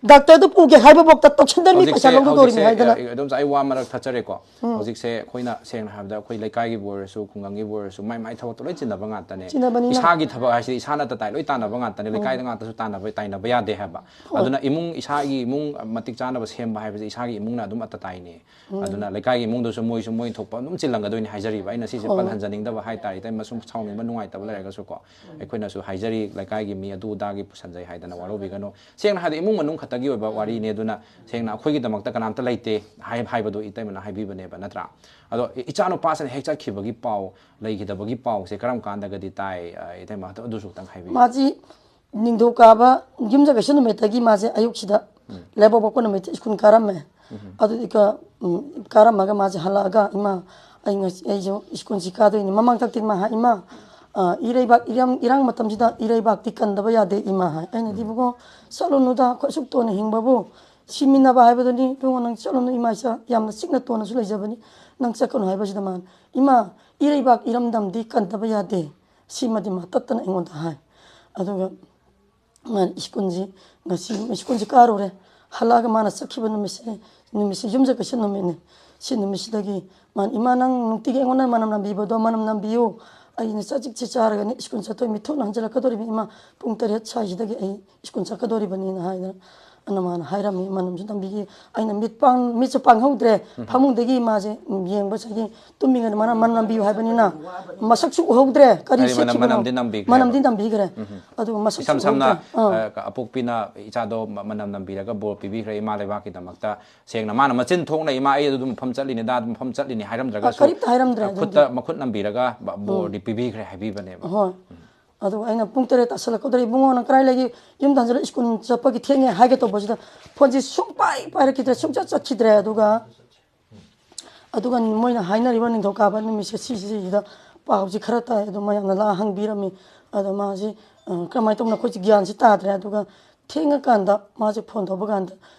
ꯗꯥꯛꯇꯔꯗꯨ ꯄꯨꯒꯦ ꯍꯥꯏꯕꯐꯥꯎꯗ ꯇꯧꯁꯤꯟꯗꯔꯃꯤ, ꯄꯩꯁꯥ ꯍꯧꯖꯤꯛꯁꯦ, ꯂꯧꯒꯗꯧꯔꯤꯅꯤ" ꯍꯧꯖꯤꯛꯁꯦ, ꯍꯥꯏꯗꯅ꯫ ꯑ, ꯑꯗꯨꯝ ꯑꯩ ꯋꯥ ꯃꯔꯛ ꯊꯠꯆꯔꯦꯀꯣ꯫ ꯍꯧꯖꯤꯛꯁꯦ ꯑꯩꯈꯣꯏꯅ ꯁꯦꯡꯅ ꯍꯥꯏꯕꯗ ꯑꯩꯈꯣꯏ ꯂꯩꯀꯥꯏꯒꯤꯕꯨ ꯑꯣꯏꯔꯁꯨ, ꯈꯨꯡꯒꯪꯒꯤꯕꯨ ꯑꯣꯏꯔꯁꯨ, ꯃꯥꯏ ꯃꯥꯏ ꯊꯕꯛꯇꯣ ꯂꯣꯏ ꯆꯤꯟꯅꯕ ꯉꯥꯛꯇꯅꯦ꯫ ꯆꯤꯟꯅꯕꯅꯤꯅ꯫ ꯏꯁꯥꯒꯤ ꯊꯕꯛ ꯍꯥꯏꯁꯤꯗꯤ ꯏꯁꯥꯅ ꯇꯇꯥꯏ ꯂꯣꯏ ꯇꯥꯟꯅꯕ ꯉꯥꯛꯇꯅꯦ꯫ ꯂꯩꯀꯥꯏꯗ ꯉꯥꯛꯇꯁꯨ ꯇꯥꯟꯅꯕ, ꯇꯥꯏꯅꯕ ꯌꯥꯗꯦ ꯍꯥꯏꯕ꯫ ꯑꯗꯨꯅ ꯏꯃꯨꯡ, ꯏꯁꯥꯒꯤ ꯏꯃꯨꯡ ꯃꯇꯤꯛ ꯆꯥꯅꯕ ꯁꯦꯝꯕ ꯍꯥꯏꯕꯁꯦ ꯏꯁꯥꯒꯤ ꯏꯃꯨꯡꯅ ꯑꯗꯨꯝ ꯑꯇ ꯇꯥꯏꯅꯦ꯫ ꯑꯗꯨꯅ ꯂꯩꯀꯥꯏꯒꯤ ꯏꯃꯨꯡꯗꯁꯨ ꯃꯣꯏꯁꯨ ꯃꯣꯏ ꯊꯣꯛꯄ ꯑꯗꯨꯝ ꯆꯤꯜꯂꯝꯒꯗꯣꯏꯅꯤ ꯍꯥꯏꯖꯔꯤꯕ꯫ ꯑꯩꯅ ꯁꯤꯁꯦ ꯄꯟꯍꯟꯖꯅꯤꯡꯗꯕ ꯍꯥꯏꯇꯥꯔꯦ, ꯏꯇꯩꯃ ꯁꯨꯝ ꯁꯥꯎꯅꯤꯡꯕ ꯅꯨꯡꯉꯥꯏꯇꯕ ꯂꯩꯔꯒꯁꯨꯀꯣ꯫ ꯑꯩꯈꯣꯏꯅꯁꯨ ꯍꯥꯏꯖꯔꯤ, ꯂꯩꯀꯥꯏꯒꯤ ꯃꯤ ꯑꯗꯨ ꯑꯗꯥꯒꯤ ꯄꯨꯁꯟꯖꯩ ꯍꯥꯏꯗꯅ ꯋꯥꯔꯧꯕꯤꯒꯅꯨ꯫ ꯁꯦꯡꯅ ꯍꯥꯏꯔꯗꯤ ꯏꯃꯨꯡ ꯃꯅꯨꯡ ꯈꯛꯇꯒꯤ ꯑꯣꯏꯕ ꯋꯥꯔꯤꯅꯦ꯫ ꯑꯗꯨꯅ ꯁꯦꯡꯅ ꯑꯩꯈꯣꯏꯒꯤꯗꯃꯛꯇ ꯀꯅꯥꯝꯇ ꯂꯩꯇꯦ ꯍꯥꯏ-, ꯍꯥꯏꯕꯗꯣ ꯏꯇꯩꯃꯅ ꯍꯥꯏꯕꯤꯕꯅꯦꯕ, ꯅꯠꯇ꯭ꯔꯥ? ꯑꯗꯣ ꯏ-, ꯏꯆꯥꯅꯨꯄꯥꯁꯤꯅ ꯍꯦꯛ ꯆꯠꯈꯤꯕꯒꯤ ꯄꯥꯎ, ꯂꯩꯈꯤꯗꯕꯒꯤ ꯄꯥꯎꯁꯦ ꯀꯔꯝ ꯀꯥꯟꯗꯒꯗꯤ ꯇꯥꯏ? ꯑ, ꯏꯇꯩꯃ, ꯑꯗꯨꯁꯨ ꯈꯤꯇꯪ ꯍꯥꯏꯕꯤꯌꯨ꯫ ꯃꯥꯁꯤ ꯅꯤꯡꯊꯧꯀꯥꯕ ꯌꯨꯝꯁꯀꯩꯁ ꯅꯨꯃꯤꯠꯇꯒꯤ ꯃꯥꯁꯦ ꯑꯌꯨꯛꯁꯤꯗ ꯂꯩꯕꯥꯛꯄꯣꯛꯄ ꯅꯨꯃꯤꯠꯇ ꯁ꯭ꯀꯨꯜ ꯀꯥꯔꯝꯃꯦ꯫ ꯑꯗꯨꯗꯨꯒ, ꯎꯝ, ꯀꯥꯔꯝꯃꯒ ꯃꯥꯁꯦ ꯍꯜꯂꯛꯑꯒ, "ꯏꯃꯥ, ꯑꯩ ꯉꯁꯤ, ꯑꯩꯁꯨ ꯁ꯭ꯀꯨꯜꯁꯤ ꯀꯥꯗꯣꯏꯅꯤ"꯫ ꯃꯃꯥꯡꯊꯛꯇꯤ ꯃꯥ ꯍꯥꯏ, "ꯏꯃꯥ, ꯑ, ꯏꯔꯩꯕꯥꯛ, ꯏꯔꯥꯡ, ꯏꯔꯥꯡ ꯃꯇꯝꯁꯤꯗ ꯏꯔꯩꯕꯥꯛꯇꯤ ꯀꯟꯗꯕ ꯌꯥꯗꯦ ꯏꯃꯥ", ꯍꯥꯏ꯫ ꯑꯩꯅꯗꯤ, "ꯏꯕꯨꯡꯉꯣ, ꯆꯠꯂꯨꯅꯨꯗ, ꯑꯩꯈꯣꯏ ꯑꯁꯨꯛ ꯇꯣꯟꯅ ꯍꯤꯡꯕꯕꯨ ꯁꯤꯃꯤꯟꯅꯕ ꯍꯥꯏꯕꯗꯨꯅꯤ꯫ ꯏꯕꯨꯡꯉꯣ, ꯅꯪ ꯆꯠꯂꯨꯅꯨ, ꯏꯃꯥ ꯏꯆꯥ ꯌꯥꯝꯅ ꯆꯤꯛꯅ ꯇꯣꯟꯅꯁꯨ ꯂꯩꯖꯕꯅꯤ, ꯅꯪ ꯆꯠꯀꯅꯨ" ꯍꯥꯏꯕꯁꯤꯗ ꯃꯥꯅ, "ꯏꯃꯥ, ꯏꯔꯩꯕꯥꯛ ꯏꯔꯝꯗꯝꯗꯤ ꯀꯟꯗꯕ ꯌꯥꯗꯦ"꯫ ꯁꯤꯃꯗꯤ ꯃꯥ ꯇꯠꯇꯅ ꯑꯩꯉꯣꯟꯗ ꯍꯥꯏ꯫ ꯑꯗꯨꯒ ꯃꯥꯅ ꯁ꯭ꯀꯨꯜꯁꯤ, ꯉꯁꯤ ꯁ꯭ꯀꯨꯜꯁꯤ ꯀꯥꯔꯨꯔꯦ, ꯍꯜꯂꯛꯑꯒ ꯃꯥꯅ ꯆꯠꯈꯤꯕ ꯅꯨꯃꯤꯠꯁꯦ, ꯅꯨꯃꯤꯠꯁꯤ ꯌꯨꯝꯁꯀꯩꯁ ꯅꯨꯃꯤꯠꯅꯤ꯫ ꯁꯤ ꯅꯨꯃꯤꯠꯁꯤꯗꯒꯤ ꯃꯥꯅ, "ꯏꯃꯥ, ꯅꯪ ꯅꯨꯡꯇꯤꯒꯤ ꯑꯩꯉꯣꯟꯗ ꯃꯅꯝ ꯅꯝꯕꯤꯕꯗꯣ ꯃꯅꯝ ꯅꯝꯕꯤꯌꯨ, ꯑꯩꯅ ꯆꯖꯤꯛꯁꯦ ꯆꯥꯔꯒꯅꯤ ꯁ꯭ꯀꯨꯜ ꯆꯠꯇꯣꯏ, ꯃꯤꯠꯊꯨꯞꯅ ꯍꯟꯖꯤꯜꯂꯛꯀꯗꯧꯔꯤꯕ ꯏꯃꯥ, ꯄꯨꯡ ꯇꯔꯦꯠ ꯁ꯭ꯋꯥꯏꯁꯤꯗꯒꯤ ꯑꯩ ꯁ꯭ꯀꯨꯜ ꯆꯠꯀꯗꯧꯔꯤꯕꯅꯤꯅ" ꯍꯥꯏꯗꯅ ꯑꯗꯨꯃꯥꯏꯅ ꯍꯥꯏꯔꯝꯃꯤ꯫ ꯃꯅꯝꯁꯨ ꯅꯝꯕꯤꯈꯤ꯫ ꯑꯩꯅ ꯃꯤꯠ ꯄꯥꯡ-, ꯃꯤꯠꯁꯨ ꯄꯥꯡꯍꯧꯗ꯭ꯔꯦ꯫ ꯐꯃꯨꯡꯗꯒꯤ ꯃꯥꯁꯦ ꯌꯦꯡꯕ ꯉꯁꯥꯏꯒꯤ ꯇꯨꯝꯃꯤꯉꯩꯗ ꯃꯅꯝ, ꯃꯅꯝ ꯅꯝꯕꯤꯌꯨ ꯍꯥꯏꯕꯅꯤꯅ ꯃꯁꯛꯁꯨ ꯎꯍꯧꯗ꯭ꯔꯦ꯫ ꯀꯔꯤ ꯍꯥꯏꯗꯤ ꯃꯅꯝ-, ꯁꯦꯠꯈꯤꯕꯅꯣ? ꯃꯅꯝꯗꯤ ꯅꯝꯕꯤꯈ꯭ꯔꯦꯕ꯫ ꯃꯅꯝꯗꯤ ꯅꯝꯕꯤꯈ꯭ꯔꯦ꯫ ꯑꯗꯨꯒ ꯃꯁꯛꯁꯨ ꯏꯁꯝ ꯁꯝꯅ, ꯎꯍꯧꯗ꯭ꯔꯦ꯫ ꯑꯥ꯫ ꯑ, ꯑꯄꯣꯛꯄꯤꯅ ꯏꯆꯥꯗꯣ ꯃ-, ꯃꯅꯝ ꯅꯝꯕꯤꯔꯒ ꯕꯣꯔ ꯄꯤꯕꯤꯈ꯭ꯔꯦ ꯏꯃꯥ ꯂꯩꯕꯥꯛꯀꯤꯗꯃꯛꯇ꯫ ꯁꯦꯡꯅ ꯃꯥꯅ ꯃꯆꯤꯟ ꯊꯣꯛꯅ, "ꯏꯃꯥ, ꯑꯩ ꯑꯗꯨ ꯃꯐꯝ ꯆꯠꯂꯤꯅꯤ, ꯑꯗꯥ ꯑꯗꯨ ꯃꯐꯝ ꯆꯠꯂꯤꯅꯤ" ꯍꯥꯏꯔꯝꯗ꯭ꯔꯒꯁꯨ, ꯑ, ꯀꯔꯤꯝꯇ ꯍꯥꯏꯔꯝꯗ꯭ꯔꯦ ꯑꯗꯨꯗꯤ꯫ ꯈꯨꯠꯇ ꯃꯈꯨꯠ ꯅꯝꯕꯤꯔꯒ ꯕ-, ꯎꯝ꯫ ꯕꯣꯔꯗꯤ ꯄꯤꯕꯤꯈ꯭ꯔꯦ ꯍꯥꯏꯕꯤꯕꯅꯦꯕ꯫ ꯍꯣꯏ꯫ ꯑꯗꯨꯒ ꯑꯩꯅ, "ꯄꯨꯡ ꯇꯔꯦꯠ ꯇꯥꯁꯜꯂꯛꯀꯗꯧꯔꯦ, ꯏꯕꯨꯡꯉꯣ, ꯅꯪ ꯀꯗꯥꯏ ꯂꯩꯒꯦ? ꯌꯨꯝꯗ ꯍꯟꯖꯤꯜꯂꯛ, ꯁ꯭ꯀꯨꯜ ꯆꯠꯄꯒꯤ ꯊꯦꯡꯉꯦ" ꯍꯥꯏꯒꯦ ꯇꯧꯕꯁꯤꯗ ꯐꯣꯟꯁꯤ ꯁꯨꯡꯄꯥꯏ ꯄꯥꯏꯔꯛꯈꯤꯗ꯭ꯔꯦ, ꯁꯨꯡꯆꯠ ꯆꯠꯈꯤꯗ꯭ꯔꯦ꯫ ꯑꯗꯨꯒ, ꯑꯗꯨꯒ ꯃꯣꯏꯅ ꯍꯥꯏꯅꯔꯤꯕ ꯅꯤꯡꯊꯧꯀꯥꯕ ꯅꯨꯃꯤꯠꯁꯦ ꯁꯤꯁꯤꯗ ꯄꯥꯎꯁꯤ ꯈꯔ ꯇꯥꯏ꯫ ꯑꯗꯣ ꯃꯌꯥꯝꯅ ꯂꯥꯛꯑ ꯍꯪꯕꯤꯔꯝꯃꯤ꯫ ꯑꯗꯣ ꯃꯥꯁꯤ, ꯑ, ꯀꯔꯝꯍꯥꯏꯅ ꯇꯧꯕꯅꯣ ꯑꯩꯈꯣꯏꯁꯤ ꯒ꯭ꯌꯥꯟꯁꯤ ꯇꯥꯗ꯭ꯔꯦ꯫ ꯑꯗꯨꯒ ꯊꯦꯡꯉꯀꯥꯟꯗ ꯃꯥꯁꯦ ꯐꯣꯟ ꯇꯧꯕ ꯀꯥꯟꯗ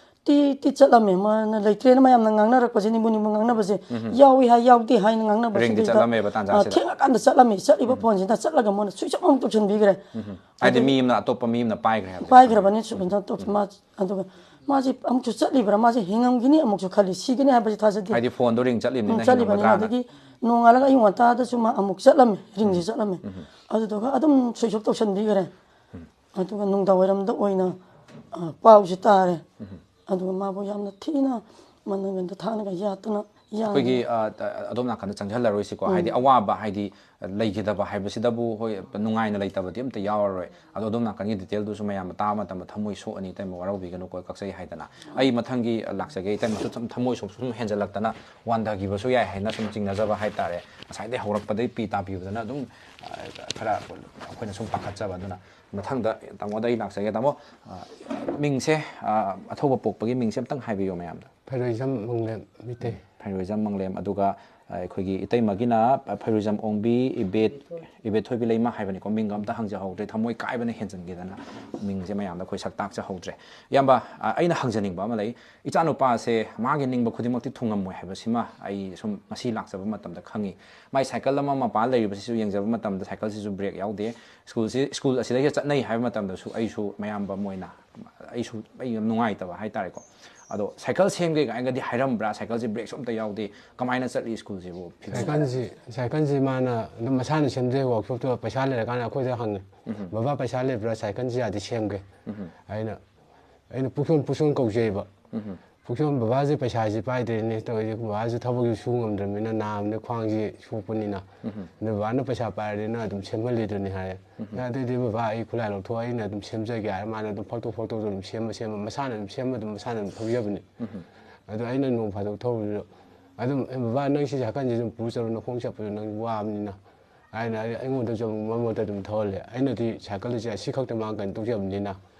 ꯇꯤ ꯇꯤ ꯆꯠꯂꯝꯃꯦ꯫ ꯃꯥꯅ ꯂꯩꯇ꯭ꯔꯦꯅ ꯃꯌꯥꯝꯅ ꯉꯥꯡꯅꯔꯛꯄꯁꯦ, ꯅꯤꯡꯕꯨ ꯅꯤꯡꯕꯨ ꯉꯥꯡꯅꯕꯁꯦ, ꯎꯝ꯫ ꯌꯥꯎꯏ ꯍꯥꯏ, ꯌꯥꯎꯗꯦ ꯍꯥꯏꯅ ꯉꯥꯡꯅꯕꯁꯤꯗꯩꯗ, ꯔꯤꯡꯗꯤ ꯆꯠꯂꯝꯃꯦꯕ ꯑ, ꯇꯥꯟꯖꯥꯁꯤꯗ꯫ ꯊꯦꯡꯉꯀꯥꯟꯗ ꯆꯠꯂꯝꯃꯦ꯫ ꯆꯠꯂꯤꯕ ꯎꯝ꯫ ꯐꯣꯟꯁꯤꯅ ꯆꯠꯂꯒ ꯃꯣꯏꯅ ꯁ꯭ꯋꯤꯆ ꯑꯣꯐ ꯑꯃꯨꯛ ꯇꯧꯁꯤꯟꯕꯤꯈ꯭ꯔꯦ꯫ ꯎꯝ꯫ ꯍꯥꯏꯗꯤ ꯑꯗꯨ ꯃꯤ ꯑꯃꯅ, ꯑꯇꯣꯞꯄ ꯃꯤ ꯑꯃꯅ ꯄꯥꯏꯈ꯭ꯔꯦ ꯍꯥꯏꯕ꯫ ꯄꯥꯏꯈ꯭ꯔꯕꯅꯤ, ꯁꯨꯃꯥꯏꯅ ꯇꯧ-, ꯎꯝ꯫ ꯃꯥ-, ꯑꯗꯨꯒ ꯃꯥꯁꯦ ꯑꯃꯨꯛꯁꯨ ꯆꯠꯂꯤꯕ꯭ꯔꯥ, ꯃꯥꯁꯦ ꯍꯤꯡꯉꯝꯈꯤꯅꯤ ꯑꯃꯨꯛꯁꯨ ꯈꯜꯂꯤ, ꯁꯤꯒꯅꯤ ꯍꯥꯏꯕꯁꯦ ꯊꯥꯖꯗꯦ꯫ ꯍꯥꯏꯗꯤ ꯐꯣꯟꯗꯣ ꯔꯤꯡ ꯆꯠꯂꯤꯕꯅꯤꯅ ꯎꯝ, ꯆꯠꯂꯤꯕꯅꯤꯅ꯫ ꯍꯤꯡꯉꯝꯒꯗ꯭ꯔꯥꯅ꯫ ꯑꯗꯒꯤ ꯅꯣꯡꯉꯥꯜꯂꯒ ꯑꯌꯨꯛ ꯉꯟꯇꯥꯗꯁꯨ ꯃꯥ ꯑꯃꯨꯛ ꯆꯠꯂꯝꯃꯦ, ꯔꯤꯡꯁꯦ ꯎꯝ꯫ ꯆꯠꯂꯝꯃꯦ꯫ ꯎꯝ꯫ ꯑꯗꯨꯗꯨꯒ ꯑꯗꯨꯝ ꯁ꯭ꯋꯤꯆ ꯑꯣꯐ ꯇꯧꯁꯟꯕꯤꯈ꯭ꯔꯦ꯫ ꯎꯝ꯫ ꯑꯗꯨꯒ ꯅꯨꯡꯗꯥꯡ ꯋꯥꯏꯔꯝꯗ ꯑꯣꯏꯅ, ꯑ, ꯄꯥꯎꯁꯦ ꯇꯥꯔꯦ꯫ ꯎꯝ꯫ ꯑꯗꯨꯒ ꯃꯥꯕꯨ ꯌꯥꯝꯅ ꯊꯤꯅ ꯃꯅꯪꯒꯟꯗ ꯊꯥꯅꯒ ꯌꯥꯠꯇꯅ ꯌꯥꯟꯗꯅ꯫ ꯑꯩꯈꯣꯏꯒꯤ, ꯑ, ꯇ-, ꯑꯗꯣꯝ ꯅꯥꯀꯟꯗ ꯆꯪꯁꯤꯜꯂꯔꯣꯏꯁꯤꯀꯣ꯫ ꯎꯝ꯫ ꯍꯥꯏꯗꯤ ꯑꯋꯥꯕ, ꯍꯥꯏꯗꯤ ꯂꯩꯈꯤꯗꯕ ꯍꯥꯏꯕꯁꯤꯗꯕꯨ, ꯍꯣꯏ, ꯅꯨꯡꯉꯥꯏꯅ ꯂꯩꯇꯕꯗꯤ ꯑꯝꯇ ꯌꯥꯎꯔꯔꯣꯏ꯫ ꯑꯗꯣ ꯑꯗꯣꯝ ꯅꯥꯀꯟꯒꯤ ꯗꯤꯇꯦꯜꯗꯨꯁꯨ ꯃꯌꯥꯝꯅ ꯇꯥꯕ ꯃꯇꯝꯗ ꯊꯃꯣꯏ ꯁꯣꯛꯑꯅꯤ, ꯏꯇꯩꯃ ꯋꯥꯔꯧꯕꯤꯒꯅꯨꯀꯣ, ꯀꯛꯆꯩ ꯍꯥꯏꯗꯅ꯫ ꯑꯩ ꯃꯊꯪꯒꯤ ꯂꯥꯛꯆꯒꯦ, ꯏꯇꯩꯃꯁꯨ ꯁꯨꯝ ꯊꯃꯣꯏ ꯁꯣꯛ-, ꯁꯨꯝ ꯍꯦꯟꯖꯜꯂꯛꯇꯅ ꯋꯥꯟꯊꯈꯤꯕꯁꯨ ꯌꯥꯏ ꯍꯥꯏꯅ ꯁꯨꯝ ꯆꯤꯡꯅꯖꯕ ꯍꯥꯏꯇꯥꯔꯦ꯫ ꯉꯁꯥꯏꯗꯩ ꯍꯧꯔꯛꯄꯗꯩ ꯄꯤ ꯇꯥꯕꯤꯕꯗꯅ ꯑꯗꯨꯝ, ꯑ, ꯈꯔ ꯑꯩꯈꯣꯏꯅ ꯁꯨꯝ ꯄꯥꯈꯠꯆꯕ꯫ ꯑꯗꯨꯅ ꯃꯊꯪꯗ ꯇꯥꯃꯣꯗ ꯑꯩ ꯂꯥꯛꯆꯒꯦ꯫ ꯇꯥꯃꯣ, ꯑ, ꯃꯤꯡꯁꯦ, ꯑ, ꯑꯊꯧꯕ ꯄꯣꯛꯄꯒꯤ ꯃꯤꯡꯁꯦ ꯑꯝꯇꯪ ꯍꯥꯏꯕꯤꯌꯣ ꯃꯌꯥꯝꯗ꯫ ꯐꯩꯔꯣꯏꯖꯝ ꯃꯪꯂꯦꯝ ꯃꯤꯇꯩ꯫ ꯐꯩꯔꯣꯏꯖꯝ ꯃꯪꯂꯦꯝ꯫ ꯑꯗꯨꯒ ꯑꯩꯈꯣꯏꯒꯤ ꯏꯇꯩꯃꯒꯤꯅ ꯐꯩꯔꯨꯖꯝ ꯑꯣꯡꯕꯤ ꯏꯕꯦꯠ, ꯏꯕꯦꯠ ꯊꯣꯏꯕꯤ ꯂꯩꯃ ꯍꯥꯏꯕꯅꯤꯀꯣ꯫ ꯃꯤꯡꯒ ꯑꯝꯇ ꯍꯪꯖꯍꯧꯗ꯭ꯔꯦ, ꯊꯃꯣꯏ ꯀꯥꯏꯕꯅ ꯍꯦꯟꯖꯟꯈꯤꯗꯅ ꯃꯤꯡꯁꯦ ꯃꯌꯥꯝꯗ ꯑꯩꯈꯣꯏ ꯁꯛ ꯇꯥꯛꯆꯍꯧꯗ꯭ꯔꯦ꯫ ꯏꯌꯥꯝꯕ, ꯑ, ꯑꯩꯅ ꯍꯪꯖꯅꯤꯡꯕ ꯑꯃ ꯂꯩ꯫ ꯏꯆꯥꯅꯨꯄꯥꯁꯦ ꯃꯥꯒꯤ ꯅꯤꯡꯕ ꯈꯨꯗꯤꯡꯃꯛꯇꯤ ꯊꯨꯡꯉꯝꯃꯣꯏ ꯍꯥꯏꯕꯁꯤꯃ ꯑꯩ ꯁꯨꯝ ꯉꯁꯤ ꯂꯥꯛꯆꯕ ꯃꯇꯝꯗ ꯈꯪꯉꯤ꯫ ꯃꯥꯏ ꯁꯥꯏꯀꯜ ꯑꯃ ꯃꯄꯥꯟ ꯂꯩꯔꯤꯕꯁꯤꯁꯨ ꯌꯦꯡꯖꯕ ꯃꯇꯝꯗ ꯁꯥꯏꯀꯜꯁꯤꯁꯨ ꯕ꯭ꯔꯦꯛ ꯌꯥꯎꯗꯦ꯫ ꯁ꯭ꯀꯨꯜꯁꯤ, ꯁ꯭ꯀꯨꯜ ꯑꯁꯤꯗꯩꯁꯤꯗ ꯆꯠꯅꯩ ꯍꯥꯏꯕ ꯃꯇꯝꯗꯁꯨ ꯑꯩꯁꯨ ꯃꯌꯥꯝꯕ ꯑꯃ ꯑꯣꯏꯅ ꯑꯩꯁꯨ, ꯑꯩ ꯌꯥꯝ ꯅꯨꯡꯉꯥꯏꯇꯕ ꯍꯥꯏꯇꯥꯔꯦꯀꯣ꯫ ꯑꯗꯣ ꯁꯥꯏꯀꯜ ꯁꯦꯝꯒꯦ ꯀꯥꯏꯅꯒꯗꯤ ꯍꯥꯏꯔꯝꯕ꯭ꯔꯥ? ꯁꯥꯏꯀꯜꯁꯦ ꯕ꯭ꯔꯦꯛꯁꯨ ꯑꯝꯇ ꯌꯥꯎꯗꯦ, ꯀꯃꯥꯏꯅ ꯆꯠꯂꯤ ꯁ꯭ꯀꯨꯜꯁꯤꯕꯨ? ꯁꯥꯏꯀꯜꯁꯤ, ꯁꯥꯏꯀꯜꯁꯤ ꯃꯥꯅ ꯑꯗꯨꯝ ꯃꯁꯥꯅ ꯁꯦꯝꯖꯩ꯫ ꯋꯥꯛꯁꯣꯞꯇ ꯄꯩꯁꯥ ꯂꯩꯔꯀꯥꯟꯗ ꯑꯩꯈꯣꯏꯗ ꯍꯪꯉꯦ, "ꯕꯕꯥ, ꯄꯩꯁꯥ ꯂꯩꯕ꯭ꯔꯥ? ꯁꯥꯏꯀꯜꯁꯤ ꯌꯥꯗꯤ ꯁꯦꯝꯒꯦ"꯫ ꯑꯩꯅ, ꯑꯩꯅ ꯄꯨꯛꯁꯣꯟ, ꯄꯨꯛꯁꯣꯟ ꯀꯧꯖꯩꯕ꯫ ꯄꯨꯛꯁꯣꯟ, "ꯕꯕꯥꯁꯦ ꯄꯩꯁꯥꯁꯤ ꯄꯥꯏꯗ꯭ꯔꯦꯅꯦ ꯇꯧꯔꯤꯁꯦ, ꯕꯕꯥꯁꯨ ꯊꯕꯛꯁꯨ ꯁꯨ ꯉꯝꯗ꯭ꯔꯕꯅꯤꯅ, ꯅꯥꯕꯅꯦ, ꯈ꯭ꯋꯥꯡꯁꯤ ꯁꯣꯛꯄꯅꯤꯅ, ꯅꯣꯏ ꯕꯕꯥꯅ ꯄꯩꯁꯥ ꯄꯥꯏꯔꯗꯤ ꯅꯪ ꯑꯗꯨꯝ ꯁꯦꯝꯍꯜꯂꯤꯗꯨꯅꯤ" ꯍꯥꯏꯌꯦ꯫ "ꯑꯗꯨꯗꯤ ꯕꯕꯥ, ꯑꯩ ꯈꯨꯠꯂꯥꯏ ꯂꯧꯊꯣꯛꯑ ꯑꯩꯅ ꯑꯗꯨꯝ ꯁꯦꯝꯖꯒꯦ" ꯍꯥꯏꯔ ꯃꯥꯅ ꯑꯗꯨꯝ ꯐꯛꯇꯣꯛ ꯐꯛꯇꯣꯛꯇ ꯑꯗꯨꯝ ꯁꯦꯝꯃ ꯁꯦꯝꯃ ꯃꯁꯥꯅ ꯑꯗꯨꯝ ꯁꯦꯝꯃ ꯑꯗꯨꯝ ꯃꯁꯥꯅ ꯑꯗꯨꯝ ꯊꯧꯖꯕꯅꯤ꯫ ꯑꯗꯣ ꯑꯩꯅ ꯅꯣꯡ ꯐꯥꯗꯣꯛ ꯊꯧꯔꯨꯁꯨ ꯑꯗꯨꯝ, "ꯑꯦ ꯕꯕꯥ, ꯅꯪ ꯁꯤ ꯁꯥꯏꯀꯜꯁꯤ ꯑꯗꯨꯝ ꯄꯨꯔ ꯆꯠꯂꯣ, ꯅꯈꯣꯡ ꯆꯠꯄꯗꯣ ꯅꯪ ꯋꯥꯕꯅꯤꯅ" ꯍꯥꯏꯅ ꯑꯩ, ꯑꯩꯉꯣꯟꯗꯁꯨ ꯑꯃꯨꯛ ꯃꯔꯛ ꯃꯔꯛꯇ ꯑꯗꯨꯝ ꯊꯧꯍꯜꯂꯦ꯫ ꯑꯩꯅꯗꯤ ꯁꯥꯏꯀꯜ ꯑꯁꯤ ꯑꯁꯤ ꯈꯛꯇ ꯃꯥ ꯀꯩꯅꯣ ꯇꯧꯖꯕꯅꯤꯅ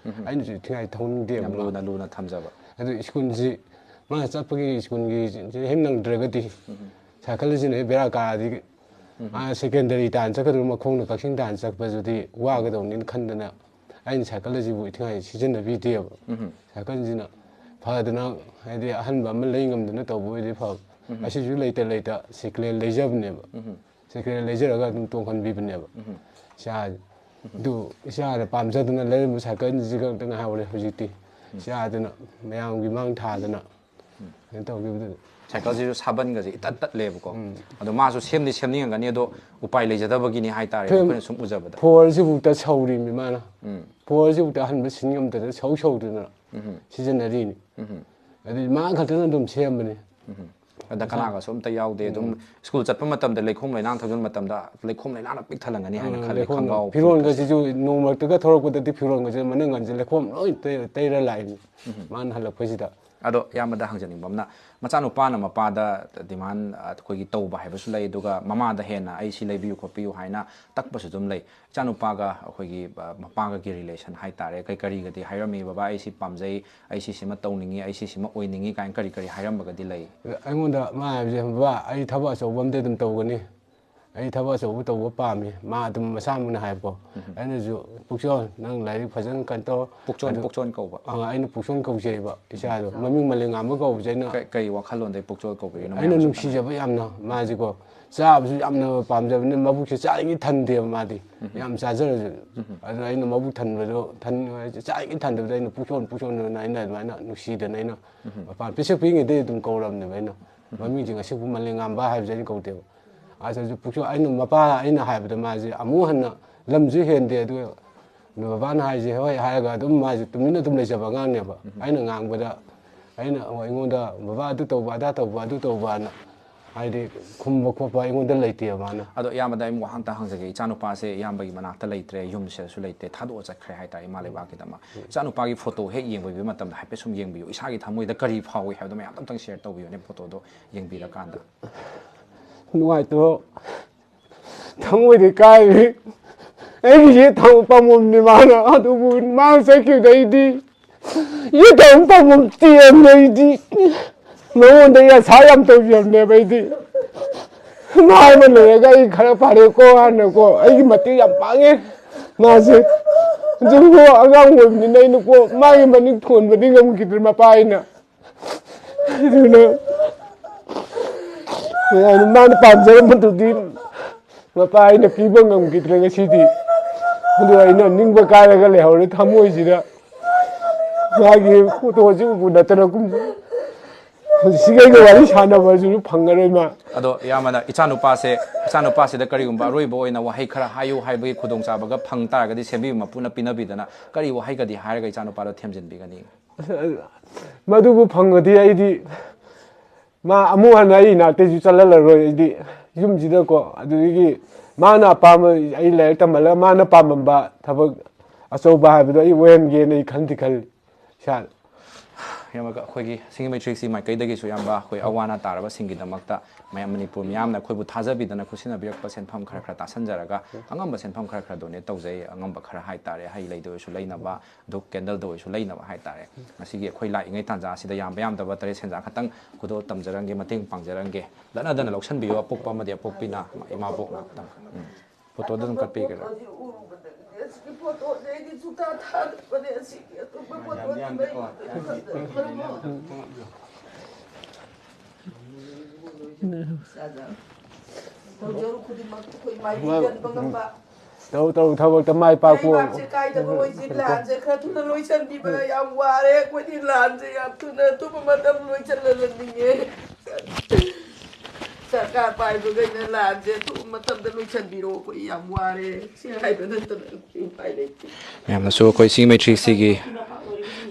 ꯑꯩꯅꯁꯨ ꯊꯤꯉꯥꯏ ꯊꯧꯅꯤꯡꯗꯦꯕ꯫ ꯌꯥꯝ ꯃꯥ ꯂꯨꯅ, ꯂꯨꯅ ꯊꯝꯖꯕ꯫ ꯑꯗꯨ ꯁ꯭ꯀꯨꯜꯁꯤ ꯃꯥꯅ ꯆꯠꯄꯒꯤ ꯁ꯭ꯀꯨꯜꯒꯤ ꯍꯦꯛ ꯅꯪꯗ꯭ꯔꯒꯗꯤ ꯁꯥꯏꯀꯜꯁꯤꯅ ꯍꯦꯛ ꯕꯦꯔꯥ ꯀꯥꯔꯗꯤ, ꯑꯥ, ꯁꯦꯀꯦꯟꯗꯔꯤ ꯇꯥꯟꯅ ꯆꯠꯀꯗꯧꯕ, ꯃꯈꯣꯡꯅ ꯀꯛꯆꯤꯡ ꯇꯥꯟꯅ ꯆꯠꯄꯗꯨꯗꯤ ꯋꯥꯒꯗꯧꯅꯤꯅ ꯈꯟꯗꯅ ꯑꯩꯅ ꯁꯥꯏꯀꯜ ꯑꯁꯤꯕꯨ ꯏꯊꯤꯉꯥꯏ ꯁꯤꯖꯤꯟꯅꯕꯤꯗꯦꯕ꯫ ꯁꯥꯏꯀꯜꯁꯤꯅ ꯐꯗꯅ, ꯍꯥꯏꯗꯤ ꯑꯍꯟꯕ ꯑꯃ ꯂꯩ ꯉꯝꯗꯅ ꯇꯧꯕ ꯑꯣꯏꯗꯤ ꯐꯕ꯫ ꯑꯁꯤꯁꯨ ꯂꯩꯇ ꯂꯩꯇ ꯁꯦꯀꯦꯟ ꯍꯦꯟ ꯂꯩꯖꯕꯅꯦꯕ꯫ ꯁꯦꯀꯦꯟ ꯍꯦꯟ ꯂꯩꯖꯔꯒ ꯑꯗꯨꯝ ꯇꯣꯡꯍꯟꯕꯤꯕꯅꯦꯕ ꯏꯆꯥꯁꯦ꯫ ꯑꯗꯨ ꯏꯆꯥꯅ ꯄꯥꯝꯖꯗꯅ ꯂꯩꯔꯝꯕ ꯁꯥꯏꯀꯜꯁꯤꯒ ꯑꯝꯇ ꯉꯥꯏꯍꯧꯔꯦ ꯍꯧꯖꯤꯛꯇꯤ꯫ ꯏꯆꯥꯗꯨꯅ ꯃꯌꯥꯝꯒꯤ ꯃꯥꯡ ꯊꯥꯗꯅ ꯀꯩꯅꯣ ꯇꯧꯈꯤꯕꯗꯨꯗ꯫ ꯁꯥꯏꯀꯜꯁꯤꯁꯨ ꯁꯥꯕꯟꯒꯁꯦ ꯏꯇꯠ ꯇꯠꯂꯦꯕꯀꯣ꯫ ꯑꯗꯣ ꯃꯥꯁꯨ ꯁꯦꯝꯗꯤ ꯁꯦꯝꯅꯤꯡꯉꯝꯒꯅꯤ, ꯑꯗꯣ ꯎꯄꯥꯏ ꯂꯩꯖꯗꯕꯒꯤꯅꯤ ꯍꯥꯏꯇꯥꯔꯦ, ꯐꯦꯝ-, ꯑꯩꯈꯣꯏꯅ ꯁꯨꯝ ꯎꯖꯕꯗ꯫ ꯐꯣꯔꯁꯤꯐꯥꯎꯗ ꯁꯧꯔꯤꯃꯤ ꯃꯥꯅ꯫ ꯐꯣꯔꯁꯤꯐꯥꯎꯗ ꯑꯍꯟꯕ ꯁꯤꯟ ꯉꯝꯗꯗꯅ ꯁꯧ ꯁꯧꯗꯅ ꯁꯤꯖꯤꯟꯅꯔꯤꯅꯤ꯫ ꯑꯗꯨꯗꯤ ꯃꯥ ꯈꯛꯇꯅ ꯑꯗꯨꯝ ꯁꯦꯝꯕꯅꯤ꯫ ꯑꯗ ꯀꯅꯥꯒꯁꯨ ꯑꯝꯇ ꯌꯥꯎꯗꯦ꯫ ꯑꯗꯨꯝ ꯁ꯭ꯀꯨꯜ ꯆꯠꯄ ꯃꯇꯝꯗ ꯂꯩꯈꯣꯝ ꯂꯩꯅꯥꯡ ꯊꯧꯖꯤꯟꯕ ꯃꯇꯝꯗ ꯂꯩꯈꯣꯝ ꯂꯩꯅꯥꯡꯅ ꯄꯤꯛ ꯊꯜꯂꯝꯒꯅꯤ ꯍꯥꯏꯅ ꯈꯜꯂꯦ, ꯂꯩꯈꯣꯝ, ꯈꯣꯡꯒ꯭ꯔꯥꯎ ꯐꯤꯔꯣꯟꯒꯁꯤꯁꯨ ꯅꯣꯡ ꯃꯔꯛꯇꯒ ꯊꯧꯔꯛꯄꯗꯗꯤ ꯐꯤꯔꯣꯟꯒꯁꯦ ꯃꯅꯪꯒꯟꯁꯦ ꯂꯩꯈꯣꯝ ꯂꯣꯏ ꯇꯩ-, ꯇꯩꯔ ꯂꯥꯛꯏꯅꯤ꯫ ꯃꯥꯅ ꯍꯜꯂꯛꯄꯁꯤꯗ꯫ ꯑꯗꯣ ꯏꯌꯥꯝꯕꯗ ꯍꯪꯖꯅꯤꯡꯕ ꯑꯃꯅ, ꯃꯆꯥꯅꯨꯄꯥꯅ ꯃꯄꯥꯗ ꯗꯤꯃꯥꯟ, ꯑ, ꯑꯩꯈꯣꯏꯒꯤ ꯇꯧꯕ ꯍꯥꯏꯕꯁꯨ ꯂꯩ, ꯑꯗꯨꯒ ꯃꯃꯥꯗ ꯍꯦꯟꯅ "ꯑꯩ ꯁꯤ ꯂꯩꯕꯤꯌꯨ ꯈꯣꯠꯄꯤꯌꯨ" ꯍꯥꯏꯅ ꯇꯛꯄꯁꯨ ꯑꯗꯨꯝ ꯂꯩ꯫ ꯏꯆꯥꯅꯨꯄꯥꯒ ꯑꯩꯈꯣꯏꯒꯤ, ꯑ, ꯃꯄꯥꯒꯒꯤ ꯔꯤꯂꯦꯁꯟ ꯍꯥꯏꯇꯥꯔꯦ, ꯀꯩ ꯀꯔꯤꯒꯗꯤ ꯍꯥꯏꯔꯝꯃꯤ? "ꯕꯕꯥ, ꯑꯩ ꯁꯤ ꯄꯥꯝꯖꯩ, ꯑꯩ ꯁꯤꯁꯤꯃ ꯇꯧꯅꯤꯡꯉꯤ, ꯑꯩ ꯁꯤꯁꯤꯃ ꯑꯣꯏꯅꯤꯡꯉꯤ" ꯀꯥꯏꯅ ꯀꯔꯤ ꯀꯔꯤ ꯍꯥꯏꯔꯝꯕꯒꯗꯤ ꯂꯩ? ꯑꯩꯉꯣꯟꯗ ꯃꯥ ꯍꯥꯏꯕꯁꯦ, "ꯕꯕꯥ, ꯑꯩ ꯊꯕꯛ ꯑꯆꯧꯕ ꯑꯝꯇ ꯑꯗꯨꯝ ꯇꯧꯒꯅꯤ, ꯑꯩ ꯊꯕꯛ ꯑꯆꯧꯕ ꯇꯧꯕ ꯄꯥꯝꯃꯤ", ꯃꯥ ꯑꯗꯨꯝ ꯃꯁꯥꯃꯛꯅ ꯍꯥꯏꯕꯀꯣ꯫ ꯎꯝ꯫ ꯑꯩꯅꯁꯨ, "ꯄꯨꯛꯆꯣꯟ, ꯅꯪ ꯂꯥꯏꯔꯤꯛ ꯐꯖꯅ ꯀꯩꯅꯣ ꯇꯧ"꯫ ꯄꯨꯛꯆꯣꯟ, ꯑꯗꯨ ꯄꯨꯛꯆꯣꯟ ꯀꯧꯕ꯫ ꯑ, ꯑꯩꯅ ꯄꯨꯛꯆꯣꯟ ꯀꯧꯖꯩꯕ ꯏꯆꯥꯗꯣ꯫ ꯃꯃꯤꯡ ꯃꯂꯦꯝꯉꯥꯟꯕ ꯀꯧꯕꯁꯦ ꯑꯩꯅ ꯀꯩ, ꯀꯩ ꯋꯥꯈꯜꯂꯣꯟꯗꯩ ꯄꯨꯛꯆꯣꯟ ꯀꯧꯕꯤꯔꯤꯅꯣ ꯑꯩꯅ ꯃꯌꯥꯝꯁꯨ ꯈꯪꯅꯩ꯫ ꯅꯨꯡꯁꯤꯖꯕ ꯌꯥꯝꯅ, ꯃꯥꯁꯤꯀꯣ, ꯆꯥꯕꯁꯨ ꯌꯥꯝꯅ ꯄꯥꯝꯖꯕꯅꯤꯅ ꯃꯕꯨꯛꯁꯦ ꯆꯥꯔꯤꯉꯩ ꯊꯟꯗꯦꯕ ꯃꯥꯗꯤ꯫ ꯎꯝ꯫ ꯌꯥꯝ ꯆꯥꯖꯔꯁꯨ꯫ ꯎꯝ꯫ ꯑꯗꯨꯅ ꯑꯩꯅ ꯃꯕꯨꯛ ꯊꯟꯕꯗꯣ, ꯊꯟ-, ꯆꯥꯔꯤꯉꯩ ꯊꯟꯗꯕꯗꯣ ꯑꯩꯅ "ꯄꯨꯛꯆꯣꯟ, ꯄꯨꯛꯆꯣꯟ" ꯑꯅ ꯑꯩꯅ ꯑꯗꯨꯃꯥꯏꯅ ꯅꯨꯡꯁꯤꯗꯅ ꯑꯩꯅ ꯎꯝ꯫ ꯃꯄꯥꯟ ꯄꯤꯁꯛ ꯄꯤꯛꯏꯉꯩꯗꯩ ꯑꯗꯨꯝ ꯀꯧꯔꯕꯅꯦꯕ ꯑꯩꯅ꯫ ꯎꯝ꯫ ꯃꯃꯤꯡꯁꯦ ꯉꯁꯤꯕꯨ ꯃꯂꯦꯝꯉꯥꯟꯕ ꯍꯥꯏꯕꯁꯦ ꯑꯩꯅ ꯀꯧꯗꯦꯕ꯫ ꯑꯗꯨꯁꯨ ꯄꯨꯛꯆꯣꯟ, ꯑꯩꯅ, ꯃꯄꯥ ꯑꯩꯅ ꯍꯥꯏꯕꯗ ꯃꯥꯁꯦ ꯑꯃꯨꯛ ꯍꯟꯅ ꯂꯝꯁꯨ ꯍꯦꯟꯗꯦ, ꯑꯗꯨꯒ ꯕꯕꯥꯅ ꯍꯥꯏꯁꯦ ꯍꯣꯏ ꯍꯥꯏꯔꯒ ꯑꯗꯨꯝ ꯃꯥꯁꯦ ꯇꯨꯃꯤꯟꯅ ꯑꯗꯨꯝ ꯂꯩꯖꯕ ꯑꯉꯥꯡꯅꯦꯕ꯫ ꯎꯝ꯫ ꯑꯩꯅ ꯉꯥꯡꯕꯗ, ꯑꯩꯅ ꯑꯩꯉꯣꯟꯗ "ꯕꯕꯥ ꯑꯗꯨ ꯇꯧꯕ, ꯑꯗꯥ ꯇꯧꯕ, ꯑꯗꯨ ꯇꯧꯕꯅ" ꯍꯥꯏꯗꯤ ꯈꯨꯝꯕ ꯈꯣꯠꯄ ꯑꯩꯉꯣꯟꯗ ꯂꯩꯇꯦꯕ ꯃꯥꯅ꯫ ꯑꯗꯣ ꯏꯌꯥꯝꯕꯗ ꯑꯩ ꯋꯥꯍꯪ ꯑꯝꯇ ꯍꯪꯖꯒꯦ꯫ ꯏꯆꯥꯅꯨꯄꯥꯁꯦ ꯏꯌꯥꯝꯕꯒꯤ ꯃꯅꯥꯛꯇ ꯂꯩꯇ꯭ꯔꯦ, ꯌꯨꯝꯁꯤꯗꯁꯨ ꯂꯩꯇꯦ, ꯊꯥꯗꯣꯛꯑ ꯆꯠꯈ꯭ꯔꯦ ꯍꯥꯏꯇꯥꯔꯦ ꯏꯃꯥ ꯂꯩꯕꯥꯛꯀꯤꯗꯃꯛ꯫ ꯎꯝ꯫ ꯏꯆꯥꯅꯨꯄꯥꯒꯤ ꯐꯣꯇꯣ ꯍꯦꯛ ꯌꯦꯡꯕꯤꯕ ꯃꯇꯝꯗ ꯍꯥꯏꯐꯦꯠ ꯁꯨꯝ ꯌꯦꯡꯕꯤꯌꯨ, ꯏꯁꯥꯒꯤ ꯊꯃꯣꯏꯗ ꯀꯔꯤ ꯐꯥꯎꯏ ꯍꯥꯏꯕꯗꯣ ꯃꯌꯥꯝ ꯑꯝꯇꯪ ꯁꯤꯌꯔ ꯇꯧꯕꯤꯌꯨꯅꯦ, ꯐꯣꯇꯣꯗꯣ ꯌꯦꯡꯕꯤꯔꯀꯥꯟꯗ꯫ ꯅꯨꯡꯉꯥꯏꯇꯕ ꯊꯃꯣꯏꯗꯤ ꯀꯥꯏꯔꯤ꯫ ꯑꯩꯒꯤ ꯌꯦꯠ ꯊꯪꯕ ꯄꯥꯝꯕꯣꯝꯅꯤ ꯃꯥꯅ, ꯑꯗꯨꯕꯨ ꯃꯥꯅ ꯆꯠꯈꯤꯕꯗꯩꯗꯤ ꯌꯦꯠ ꯊꯪꯕ ꯄꯥꯝꯕꯣꯝ ꯇꯦꯛꯑꯕꯅꯤ꯫ ꯑꯩꯗꯤ ꯃꯉꯣꯟꯗ ꯑꯩ ꯑꯁꯥ ꯌꯥꯝ ꯇꯧꯖꯕꯅꯦꯕ ꯑꯩꯗꯤ꯫ ꯃꯥ ꯑꯃ ꯂꯩꯔꯒ ꯑꯩ ꯈꯔ ꯐꯔꯦꯀꯣ ꯍꯥꯏꯅꯀꯣ, ꯑꯩꯒꯤ ꯃꯇꯦꯡ ꯌꯥꯝ ꯄꯥꯡꯉꯦ ꯃꯥꯁꯦ꯫ ꯍꯧꯖꯤꯛꯐꯥꯎ ꯑꯉꯥꯡ ꯑꯣꯏꯕꯅꯤꯅ ꯑꯩꯅꯀꯣ ꯃꯥꯒꯤ ꯃꯅꯤꯡ ꯊꯣꯟꯕꯗꯤ ꯉꯝꯈꯤꯗ꯭ꯔꯦ ꯃꯄꯥ ꯑꯩꯅ꯫ ꯑꯗꯨꯅ ꯃꯥꯅ ꯄꯥꯝꯖꯔꯝꯕꯗꯨꯗꯤ ꯃꯄꯥ ꯑꯩꯅ ꯄꯤꯕ ꯉꯝꯈꯤꯗ꯭ꯔꯦ ꯉꯁꯤꯗꯤ꯫ ꯑꯗꯨ ꯑꯩꯅ ꯅꯤꯡꯕ ꯀꯥꯏꯔꯒ ꯂꯩꯍꯧꯔꯦ ꯊꯃꯣꯏꯁꯤꯗ꯫ ꯃꯥꯒꯤ ꯐꯣꯇꯣꯁꯤ ꯎꯕ ꯅꯠꯇꯅ ꯀꯨꯝ-, ꯍꯧꯖꯤꯛꯁꯤꯒꯤ ꯑꯩꯒ ꯋꯥꯔꯤ ꯁꯥꯟꯅꯕꯁꯤꯁꯨ ꯐꯪꯉꯔꯣꯏ ꯃꯥ꯫ ꯑꯗꯣ ꯏꯌꯥꯝꯕꯅ ꯏꯆꯥꯅꯨꯄꯥꯁꯦ, ꯏꯆꯥꯅꯨꯄꯥꯁꯤꯗ ꯀꯔꯤꯒꯨꯝꯕ ꯑꯔꯣꯏꯕ ꯑꯣꯏꯅ ꯋꯥꯍꯩ ꯈꯔ ꯍꯥꯏꯌꯨ ꯍꯥꯏꯕꯒꯤ ꯈꯨꯗꯣꯡꯆꯥꯕꯒ ꯐꯪ ꯇꯥꯔꯒꯗꯤ ꯁꯦꯝꯕꯤꯕ ꯃꯄꯨꯅ ꯄꯤꯅꯕꯤꯗꯅ ꯀꯔꯤ ꯋꯥꯍꯩꯒꯗꯤ ꯍꯥꯏꯔꯒ ꯏꯆꯥꯅꯨꯄꯥꯗꯣ ꯊꯦꯝꯖꯤꯟꯕꯤꯒꯅꯤ? ꯑꯁ, ꯃꯗꯨꯕꯨ ꯐꯪꯉꯗꯤ ꯑꯩꯗꯤ ꯃꯥ ꯑꯃꯨꯛ ꯍꯟꯅ ꯑꯩ ꯏꯅꯥꯛꯇꯩꯁꯨ ꯆꯠꯍꯜꯂꯔꯣꯏ꯫ ꯑꯩꯗꯤ ꯌꯨꯝꯁꯤꯗꯀꯣ, ꯑꯗꯨꯗꯒꯤ ꯃꯥꯅ ꯑꯄꯥꯝꯕ, ꯑꯩ ꯂꯥꯏꯔꯤꯛ ꯇꯝꯍꯜꯂꯒ ꯃꯥꯅ ꯄꯥꯝꯃꯝꯕ ꯊꯕꯛ ꯑꯆꯧꯕ ꯍꯥꯏꯕꯗꯣ ꯑꯩ ꯑꯣꯏꯍꯟꯒꯦꯅ ꯑꯩ ꯈꯟꯗꯤ ꯈꯜꯂꯤ ꯏꯁꯥꯗ꯫ ꯑꯃꯒ ꯑꯩꯈꯣꯏꯒꯤ ꯁꯤꯡꯒꯤ ꯃꯩꯇ꯭ꯔꯤꯁꯤ ꯃꯥꯏꯀꯩꯗꯒꯤꯁꯨ ꯌꯥꯝꯕ ꯑꯩꯈꯣꯏ ꯑꯋꯥ ꯑꯅꯥ ꯇꯥꯔꯕꯁꯤꯡꯒꯤꯗꯃꯛꯇ ꯃꯌꯥꯝ ꯃꯅꯤꯄꯨꯔ ꯃꯤꯌꯥꯝꯅ ꯑꯩꯈꯣꯏꯕꯨ ꯊꯥꯖꯕꯤꯗꯅ ꯈꯨꯠꯁꯤꯟꯅꯕꯤꯔꯛꯄ ꯁꯦꯟꯐꯝ ꯈꯔ ꯈꯔ ꯇꯥꯁꯟꯖꯔꯒ ꯑꯉꯝꯕ ꯁꯦꯟꯐꯝ ꯈꯔ ꯈꯔ ꯗꯣꯅꯦꯠ ꯇꯧꯖꯩ꯫ ꯑꯉꯝꯕ ꯈꯔ ꯍꯥꯏꯇꯥꯔꯦ, ꯍꯩ ꯂꯩꯗ ꯑꯣꯏꯔꯁꯨ ꯂꯩꯅꯕ, ꯙꯨꯞ ꯀꯦꯟꯗꯜꯗ ꯑꯣꯏꯔꯁꯨ ꯂꯩꯅꯕ ꯍꯥꯏꯇꯥꯔꯦ꯫ ꯉꯁꯤꯒꯤ ꯑꯩꯈꯣꯏ ꯂꯥꯛꯏꯉꯩ ꯇꯥꯟꯖꯥ ꯑꯁꯤꯗ ꯌꯥꯝꯕ ꯌꯥꯝꯗꯕ ꯇꯔꯦꯠ ꯁꯦꯟꯖꯥ ꯈꯛꯇꯪ ꯈꯨꯗꯣꯜ ꯇꯝꯖꯔꯝꯒꯦ, ꯃꯇꯦꯡ ꯄꯥꯡꯖꯔꯝꯒꯦ꯫ ꯂꯠꯅꯗꯅ ꯂꯧꯁꯟꯕꯤꯌꯨ, ꯑꯄꯣꯛꯄ ꯑꯃꯗꯤ ꯑꯄꯣꯛꯄꯤꯅ ꯏꯃꯥꯕꯣꯛꯅ꯫ ꯎꯝ꯫ ꯐꯣꯇꯣꯗ ꯑꯗꯨꯝ ꯀꯠꯄꯤꯒꯦꯔꯥ? ꯐꯣꯇꯣꯁꯦ ꯎꯔꯨꯕꯗꯒꯤ ꯑꯁꯤꯒꯤ ꯐꯣꯇꯣꯁꯦ ꯑꯩꯗꯤ ꯁꯨꯡꯊꯥ ꯊꯥꯗꯕꯅꯦ꯫ ꯑꯁꯤꯒꯤ ꯑꯇꯣꯞꯄ ꯐꯣꯇꯣꯗꯤ ꯂꯩ꯫ ꯇꯧꯖꯔꯨ ꯈꯨꯗꯤꯡꯃꯛ ꯑꯩꯈꯣꯏ ꯃꯥꯏ ꯀꯟꯕ ꯉꯝꯕ꯫ ꯇꯧ ꯇꯧ ꯊꯕꯛꯇ ꯃꯥꯏ ꯄꯥꯛꯄ ꯑꯣꯏꯔꯣ꯫ ꯂꯩꯕꯥꯛꯁꯦ ꯀꯥꯏꯗꯕ ꯑꯣꯏꯁꯤ꯫ ꯂꯥꯟꯁꯦ ꯈꯔ ꯊꯨꯅ ꯂꯣꯏꯁꯤꯟꯕꯤꯕ ꯌꯥꯝ ꯋꯥꯔꯦ ꯑꯩꯈꯣꯏꯗꯤ꯫ ꯂꯥꯟꯁꯦ ꯌꯥꯝ ꯊꯨꯅ ꯑꯊꯨꯕ ꯃꯇꯝ ꯂꯣꯏꯁꯤꯜꯍꯟꯅꯤꯡꯉꯦ꯫ ꯁꯔꯀꯥꯔ ꯄꯥꯏꯕꯈꯩꯅ ꯂꯥꯟꯁꯦ ꯑꯊꯨꯕ ꯃꯇꯝꯗ ꯂꯣꯏꯁꯤꯟꯕꯤꯔꯣ꯫ ꯑꯩꯈꯣꯏ ꯌꯥꯝ ꯋꯥꯔꯦ꯫ ꯁꯤ ꯍꯥꯏꯕ ꯅꯠꯇꯅ ꯎꯄꯥꯏ ꯂꯩꯇꯦ꯫ ꯃꯌꯥꯝꯅꯁꯨ ꯑꯩꯈꯣꯏ ꯁꯤꯡꯒꯤ ꯃꯩꯇ꯭ꯔꯤꯁꯤꯒꯤ,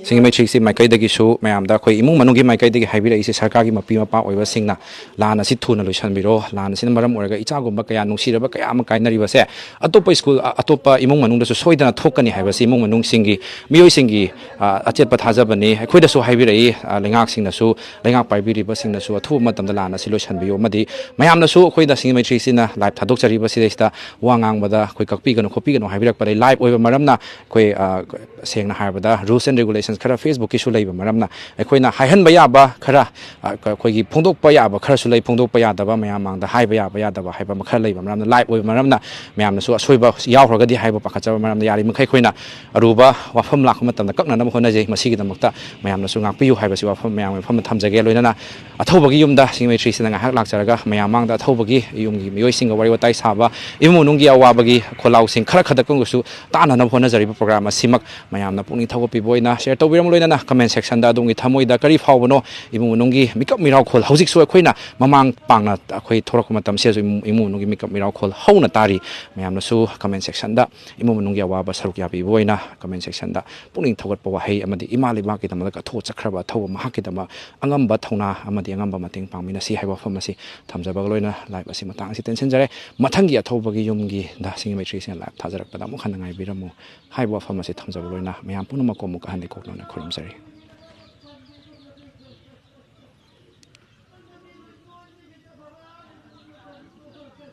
ꯁꯤꯡꯒꯤ ꯃꯩꯇ꯭ꯔꯤꯁꯤ ꯃꯥꯏꯀꯩꯗꯒꯤꯁꯨ ꯃꯌꯥꯝꯗ ꯑꯩꯈꯣꯏ ꯏꯃꯨꯡ ꯃꯅꯨꯡꯒꯤ ꯃꯥꯏꯀꯩꯗꯒꯤ ꯍꯥꯏꯕꯤꯔꯛꯏꯁꯦ, ꯁꯔꯀꯥꯔꯒꯤ ꯃꯄꯤ ꯃꯄꯥ ꯑꯣꯏꯕꯁꯤꯡꯅ ꯂꯥꯟ ꯑꯁꯤ ꯊꯨꯅ ꯂꯣꯏꯁꯤꯟꯕꯤꯔꯣ꯫ ꯂꯥꯟ ꯑꯁꯤꯅ ꯃꯔꯝ ꯑꯣꯏꯔꯒ ꯏꯆꯥꯒꯨꯝꯕ ꯀꯌꯥ, ꯅꯨꯡꯁꯤꯔꯕ ꯀꯌꯥ ꯑꯃ ꯀꯥꯏꯅꯔꯤꯕꯁꯦ ꯑꯇꯣꯞꯄ ꯁ꯭ꯀꯨꯜ, ꯑ-, ꯑꯇꯣꯞꯄ ꯏꯃꯨꯡ ꯃꯅꯨꯡꯗꯁꯨ ꯁꯣꯏꯗꯅ ꯊꯣꯛꯀꯅꯤ ꯍꯥꯏꯕꯁꯤ ꯏꯃꯨꯡ ꯃꯅꯨꯡꯁꯤꯡꯒꯤ, ꯃꯤꯑꯣꯏꯁꯤꯡꯒꯤ, ꯑ, ꯑꯆꯦꯠꯄ ꯊꯥꯖꯕꯅꯤ꯫ ꯑꯩꯈꯣꯏꯗꯁꯨ ꯍꯥꯏꯕꯤꯔꯛꯏ, ꯑ, ꯂꯩꯉꯥꯛꯁꯤꯡꯅꯁꯨ, ꯂꯩꯉꯥꯛ ꯄꯥꯏꯕꯤꯔꯤꯕꯁꯤꯡꯅꯁꯨ ꯑꯊꯨꯕ ꯃꯇꯝꯗ ꯂꯥꯟ ꯑꯁꯤ ꯂꯣꯏꯁꯤꯟꯕꯤꯌꯨ ꯑꯃꯗꯤ ꯃꯌꯥꯝꯅꯁꯨ ꯑꯩꯈꯣꯏꯗ ꯁꯤꯡꯒꯤ ꯃꯩꯇ꯭ꯔꯤꯁꯤꯅ ꯂꯥꯏꯚ ꯊꯥꯗꯣꯛꯆꯔꯤꯕꯁꯤꯗꯩꯁꯤꯗ ꯋꯥ ꯉꯥꯡꯕꯗ ꯑꯩꯈꯣꯏ ꯀꯛꯄꯤꯒꯅꯨ ꯈꯣꯠꯄꯤꯒꯅꯨ ꯍꯥꯏꯕꯤꯔꯛꯄꯗ ꯂꯥꯏꯚ ꯑꯣꯏꯕ ꯃꯔꯝꯅ ꯑꯩꯈꯣꯏ, ꯑ, ꯁꯦꯡꯅ ꯍꯥꯏꯔꯕꯗ ꯔꯨꯜꯁ ꯑꯦꯟ ꯔꯤꯒꯨꯂꯦꯁꯟꯁ ꯈꯔ ꯐꯦꯁꯕꯨꯛꯀꯤꯁꯨ ꯂꯩꯕ ꯃꯔꯝꯅ ꯑꯩꯈꯣꯏꯅ ꯍꯥꯏꯍꯟꯕ ꯌꯥꯕ ꯈꯔ, ꯑ, ꯑꯩꯈꯣꯏꯒꯤ ꯐꯣꯡꯗꯣꯛꯄ ꯌꯥꯕ ꯈꯔꯁꯨ ꯂꯩ, ꯐꯣꯡꯗꯣꯛꯄ ꯌꯥꯗꯕ, ꯃꯌꯥꯝ ꯃꯥꯡꯗ ꯍꯥꯏꯕ ꯌꯥꯕ ꯌꯥꯗꯕ ꯍꯥꯏꯕ ꯑꯃ ꯈꯔ ꯂꯩꯕ ꯃꯔꯝꯅ ꯂꯥꯏꯚ ꯑꯣꯏꯕ ꯃꯔꯝꯅ ꯃꯌꯥꯝꯅꯁꯨ ꯑꯁꯣꯏꯕ ꯌꯥꯎꯈ꯭ꯔꯒꯗꯤ ꯍꯥꯏꯕ ꯄꯥꯈꯠꯆꯕ ꯃꯔꯝꯅ ꯌꯥꯔꯤꯃꯈꯩ ꯑꯩꯈꯣꯏꯅ ꯑꯔꯨꯕ ꯋꯥꯐꯝ ꯂꯥꯛꯄ ꯃꯇꯝꯗ ꯀꯛꯅꯅꯕ ꯍꯣꯠꯅꯖꯩ꯫ ꯃꯁꯤꯒꯤꯗꯃꯛꯇ ꯃꯌꯥꯝꯅꯁꯨ ꯉꯥꯛꯄꯤꯌꯨ ꯍꯥꯏꯕꯁꯤ ꯋꯥꯐꯝ ꯃꯌꯥꯝꯒꯤ ꯃꯐꯝꯗ ꯊꯝꯖꯒꯦ꯫ ꯂꯣꯏꯅꯅ ꯑꯊꯧꯕꯒꯤ ꯌꯨꯝꯗ ꯁꯤꯡꯒꯤ ꯃꯩꯇ꯭ꯔꯤꯁꯤꯅ ꯉꯥꯏꯍꯥꯛ ꯂꯥꯛꯆꯔꯒ ꯃꯌꯥꯝ ꯃꯥꯡꯗ ꯑꯊꯧꯕꯒꯤ ꯌꯨꯝꯒꯤ ꯃꯤꯑꯣꯏꯁꯤꯡꯒ ꯋꯥꯔꯤ ꯋꯥꯇꯥꯏ ꯁꯥꯕ, ꯏꯃꯨꯡ ꯃꯅꯨꯡꯒꯤ ꯑꯋꯥꯕꯒꯤ ꯈꯣꯜꯂꯥꯎꯁꯤꯡ ꯈꯔ ꯈꯛꯇꯪ ꯑꯣꯏꯔꯁꯨ ꯇꯥꯅꯅꯕ ꯍꯣꯠꯅꯖꯔꯤꯕ ꯄ꯭ꯔꯣꯒ꯭ꯔꯥꯝ ꯑꯁꯤꯃꯛ ꯃꯌꯥꯝꯅ ꯄꯨꯛꯅꯤꯡ ꯊꯧꯒꯠꯄꯤꯕ ꯑꯣꯏꯅ ꯁꯤꯌꯔ ꯇꯧꯕꯤꯔꯝꯃꯨ꯫ ꯂꯣꯏꯅꯅ ꯀꯃꯦꯟ ꯁꯦꯛꯁꯟꯗ ꯑꯗꯣꯝꯒꯤ ꯊꯃꯣꯏꯗ ꯀꯔꯤ ꯐꯥꯎꯕꯅꯣ, ꯏꯃꯨꯡ ꯃꯅꯨꯡꯒꯤ ꯃꯤꯀꯞ ꯃꯤꯔꯥꯎꯈꯣꯜ ꯍꯧꯖꯤꯛꯁꯨ ꯑꯩꯈꯣꯏꯅ ꯃꯃꯥꯡ ꯄꯥꯡꯅ ꯑꯩꯈꯣꯏ ꯊꯣꯛꯂꯛꯄ ꯃꯇꯝꯁꯤꯗꯁꯨ ꯏꯃꯨꯡ, ꯏꯃꯨꯡ ꯃꯅꯨꯡꯒꯤ ꯃꯤꯀꯞ ꯃꯤꯔꯥꯎꯈꯣꯜ ꯍꯧꯅ ꯇꯥꯔꯤ꯫ ꯃꯌꯥꯝꯅꯁꯨ ꯀꯃꯦꯟ ꯁꯦꯛꯁꯟꯗ ꯏꯃꯨꯡ ꯃꯅꯨꯡꯒꯤ ꯑꯋꯥꯕ ꯁꯔꯨꯛ ꯌꯥꯕꯤꯕ ꯑꯣꯏꯅ ꯀꯃꯦꯟ ꯁꯦꯛꯁꯟꯗ ꯄꯨꯛꯅꯤꯡ ꯊꯧꯒꯠꯄ ꯋꯥꯍꯩ ꯑꯃꯗꯤ ꯏꯃꯥ ꯂꯩꯕꯥꯛꯀꯤꯗꯃꯛꯇ ꯀꯠꯊꯣꯛꯆꯈ꯭ꯔꯕ ꯑꯊꯧꯕ ꯃꯍꯥꯛꯀꯤꯗꯃꯛ ꯑꯉꯝꯕ ꯊꯧꯅꯥ ꯑꯃꯗꯤ ꯑꯉꯝꯕ ꯃꯇꯦꯡ ꯄꯥꯡꯃꯤꯟꯅꯁꯤ ꯍꯥꯏꯕ ꯋꯥꯐꯝ ꯑꯁꯤ ꯊꯝꯖꯕꯒ ꯂꯣꯏꯅꯅ ꯂꯥꯏꯚ ꯑꯁꯤ ꯃꯇꯥꯡ ꯑꯁꯤ ꯇꯦꯟꯁꯤꯟꯖꯔꯦ꯫ ꯃꯊꯪꯒꯤ ꯑꯊꯧꯕꯒꯤ ꯌꯨꯝꯒꯤ ꯗ ꯁꯤꯡꯒꯤ ꯃꯩꯇ꯭ꯔꯤꯁꯤꯡꯅ ꯂꯥꯏꯚ ꯊꯥꯖꯔꯛꯄꯗ ꯑꯃꯨꯛ ꯍꯟꯅ ꯉꯥꯏꯕꯤꯔꯝꯃꯨ ꯍꯥꯏꯕ ꯋꯥꯐꯝ ꯑꯁꯤ ꯊꯝꯖꯕ ꯂꯣꯏꯅ ꯃꯌꯥꯝ ꯄꯨꯝꯅꯃꯛꯄꯨ ꯑꯃꯨꯛꯀ ꯍꯟꯅ ꯏꯀꯣꯛꯅꯅ ꯈꯨꯔꯨꯝꯖꯔꯤ꯫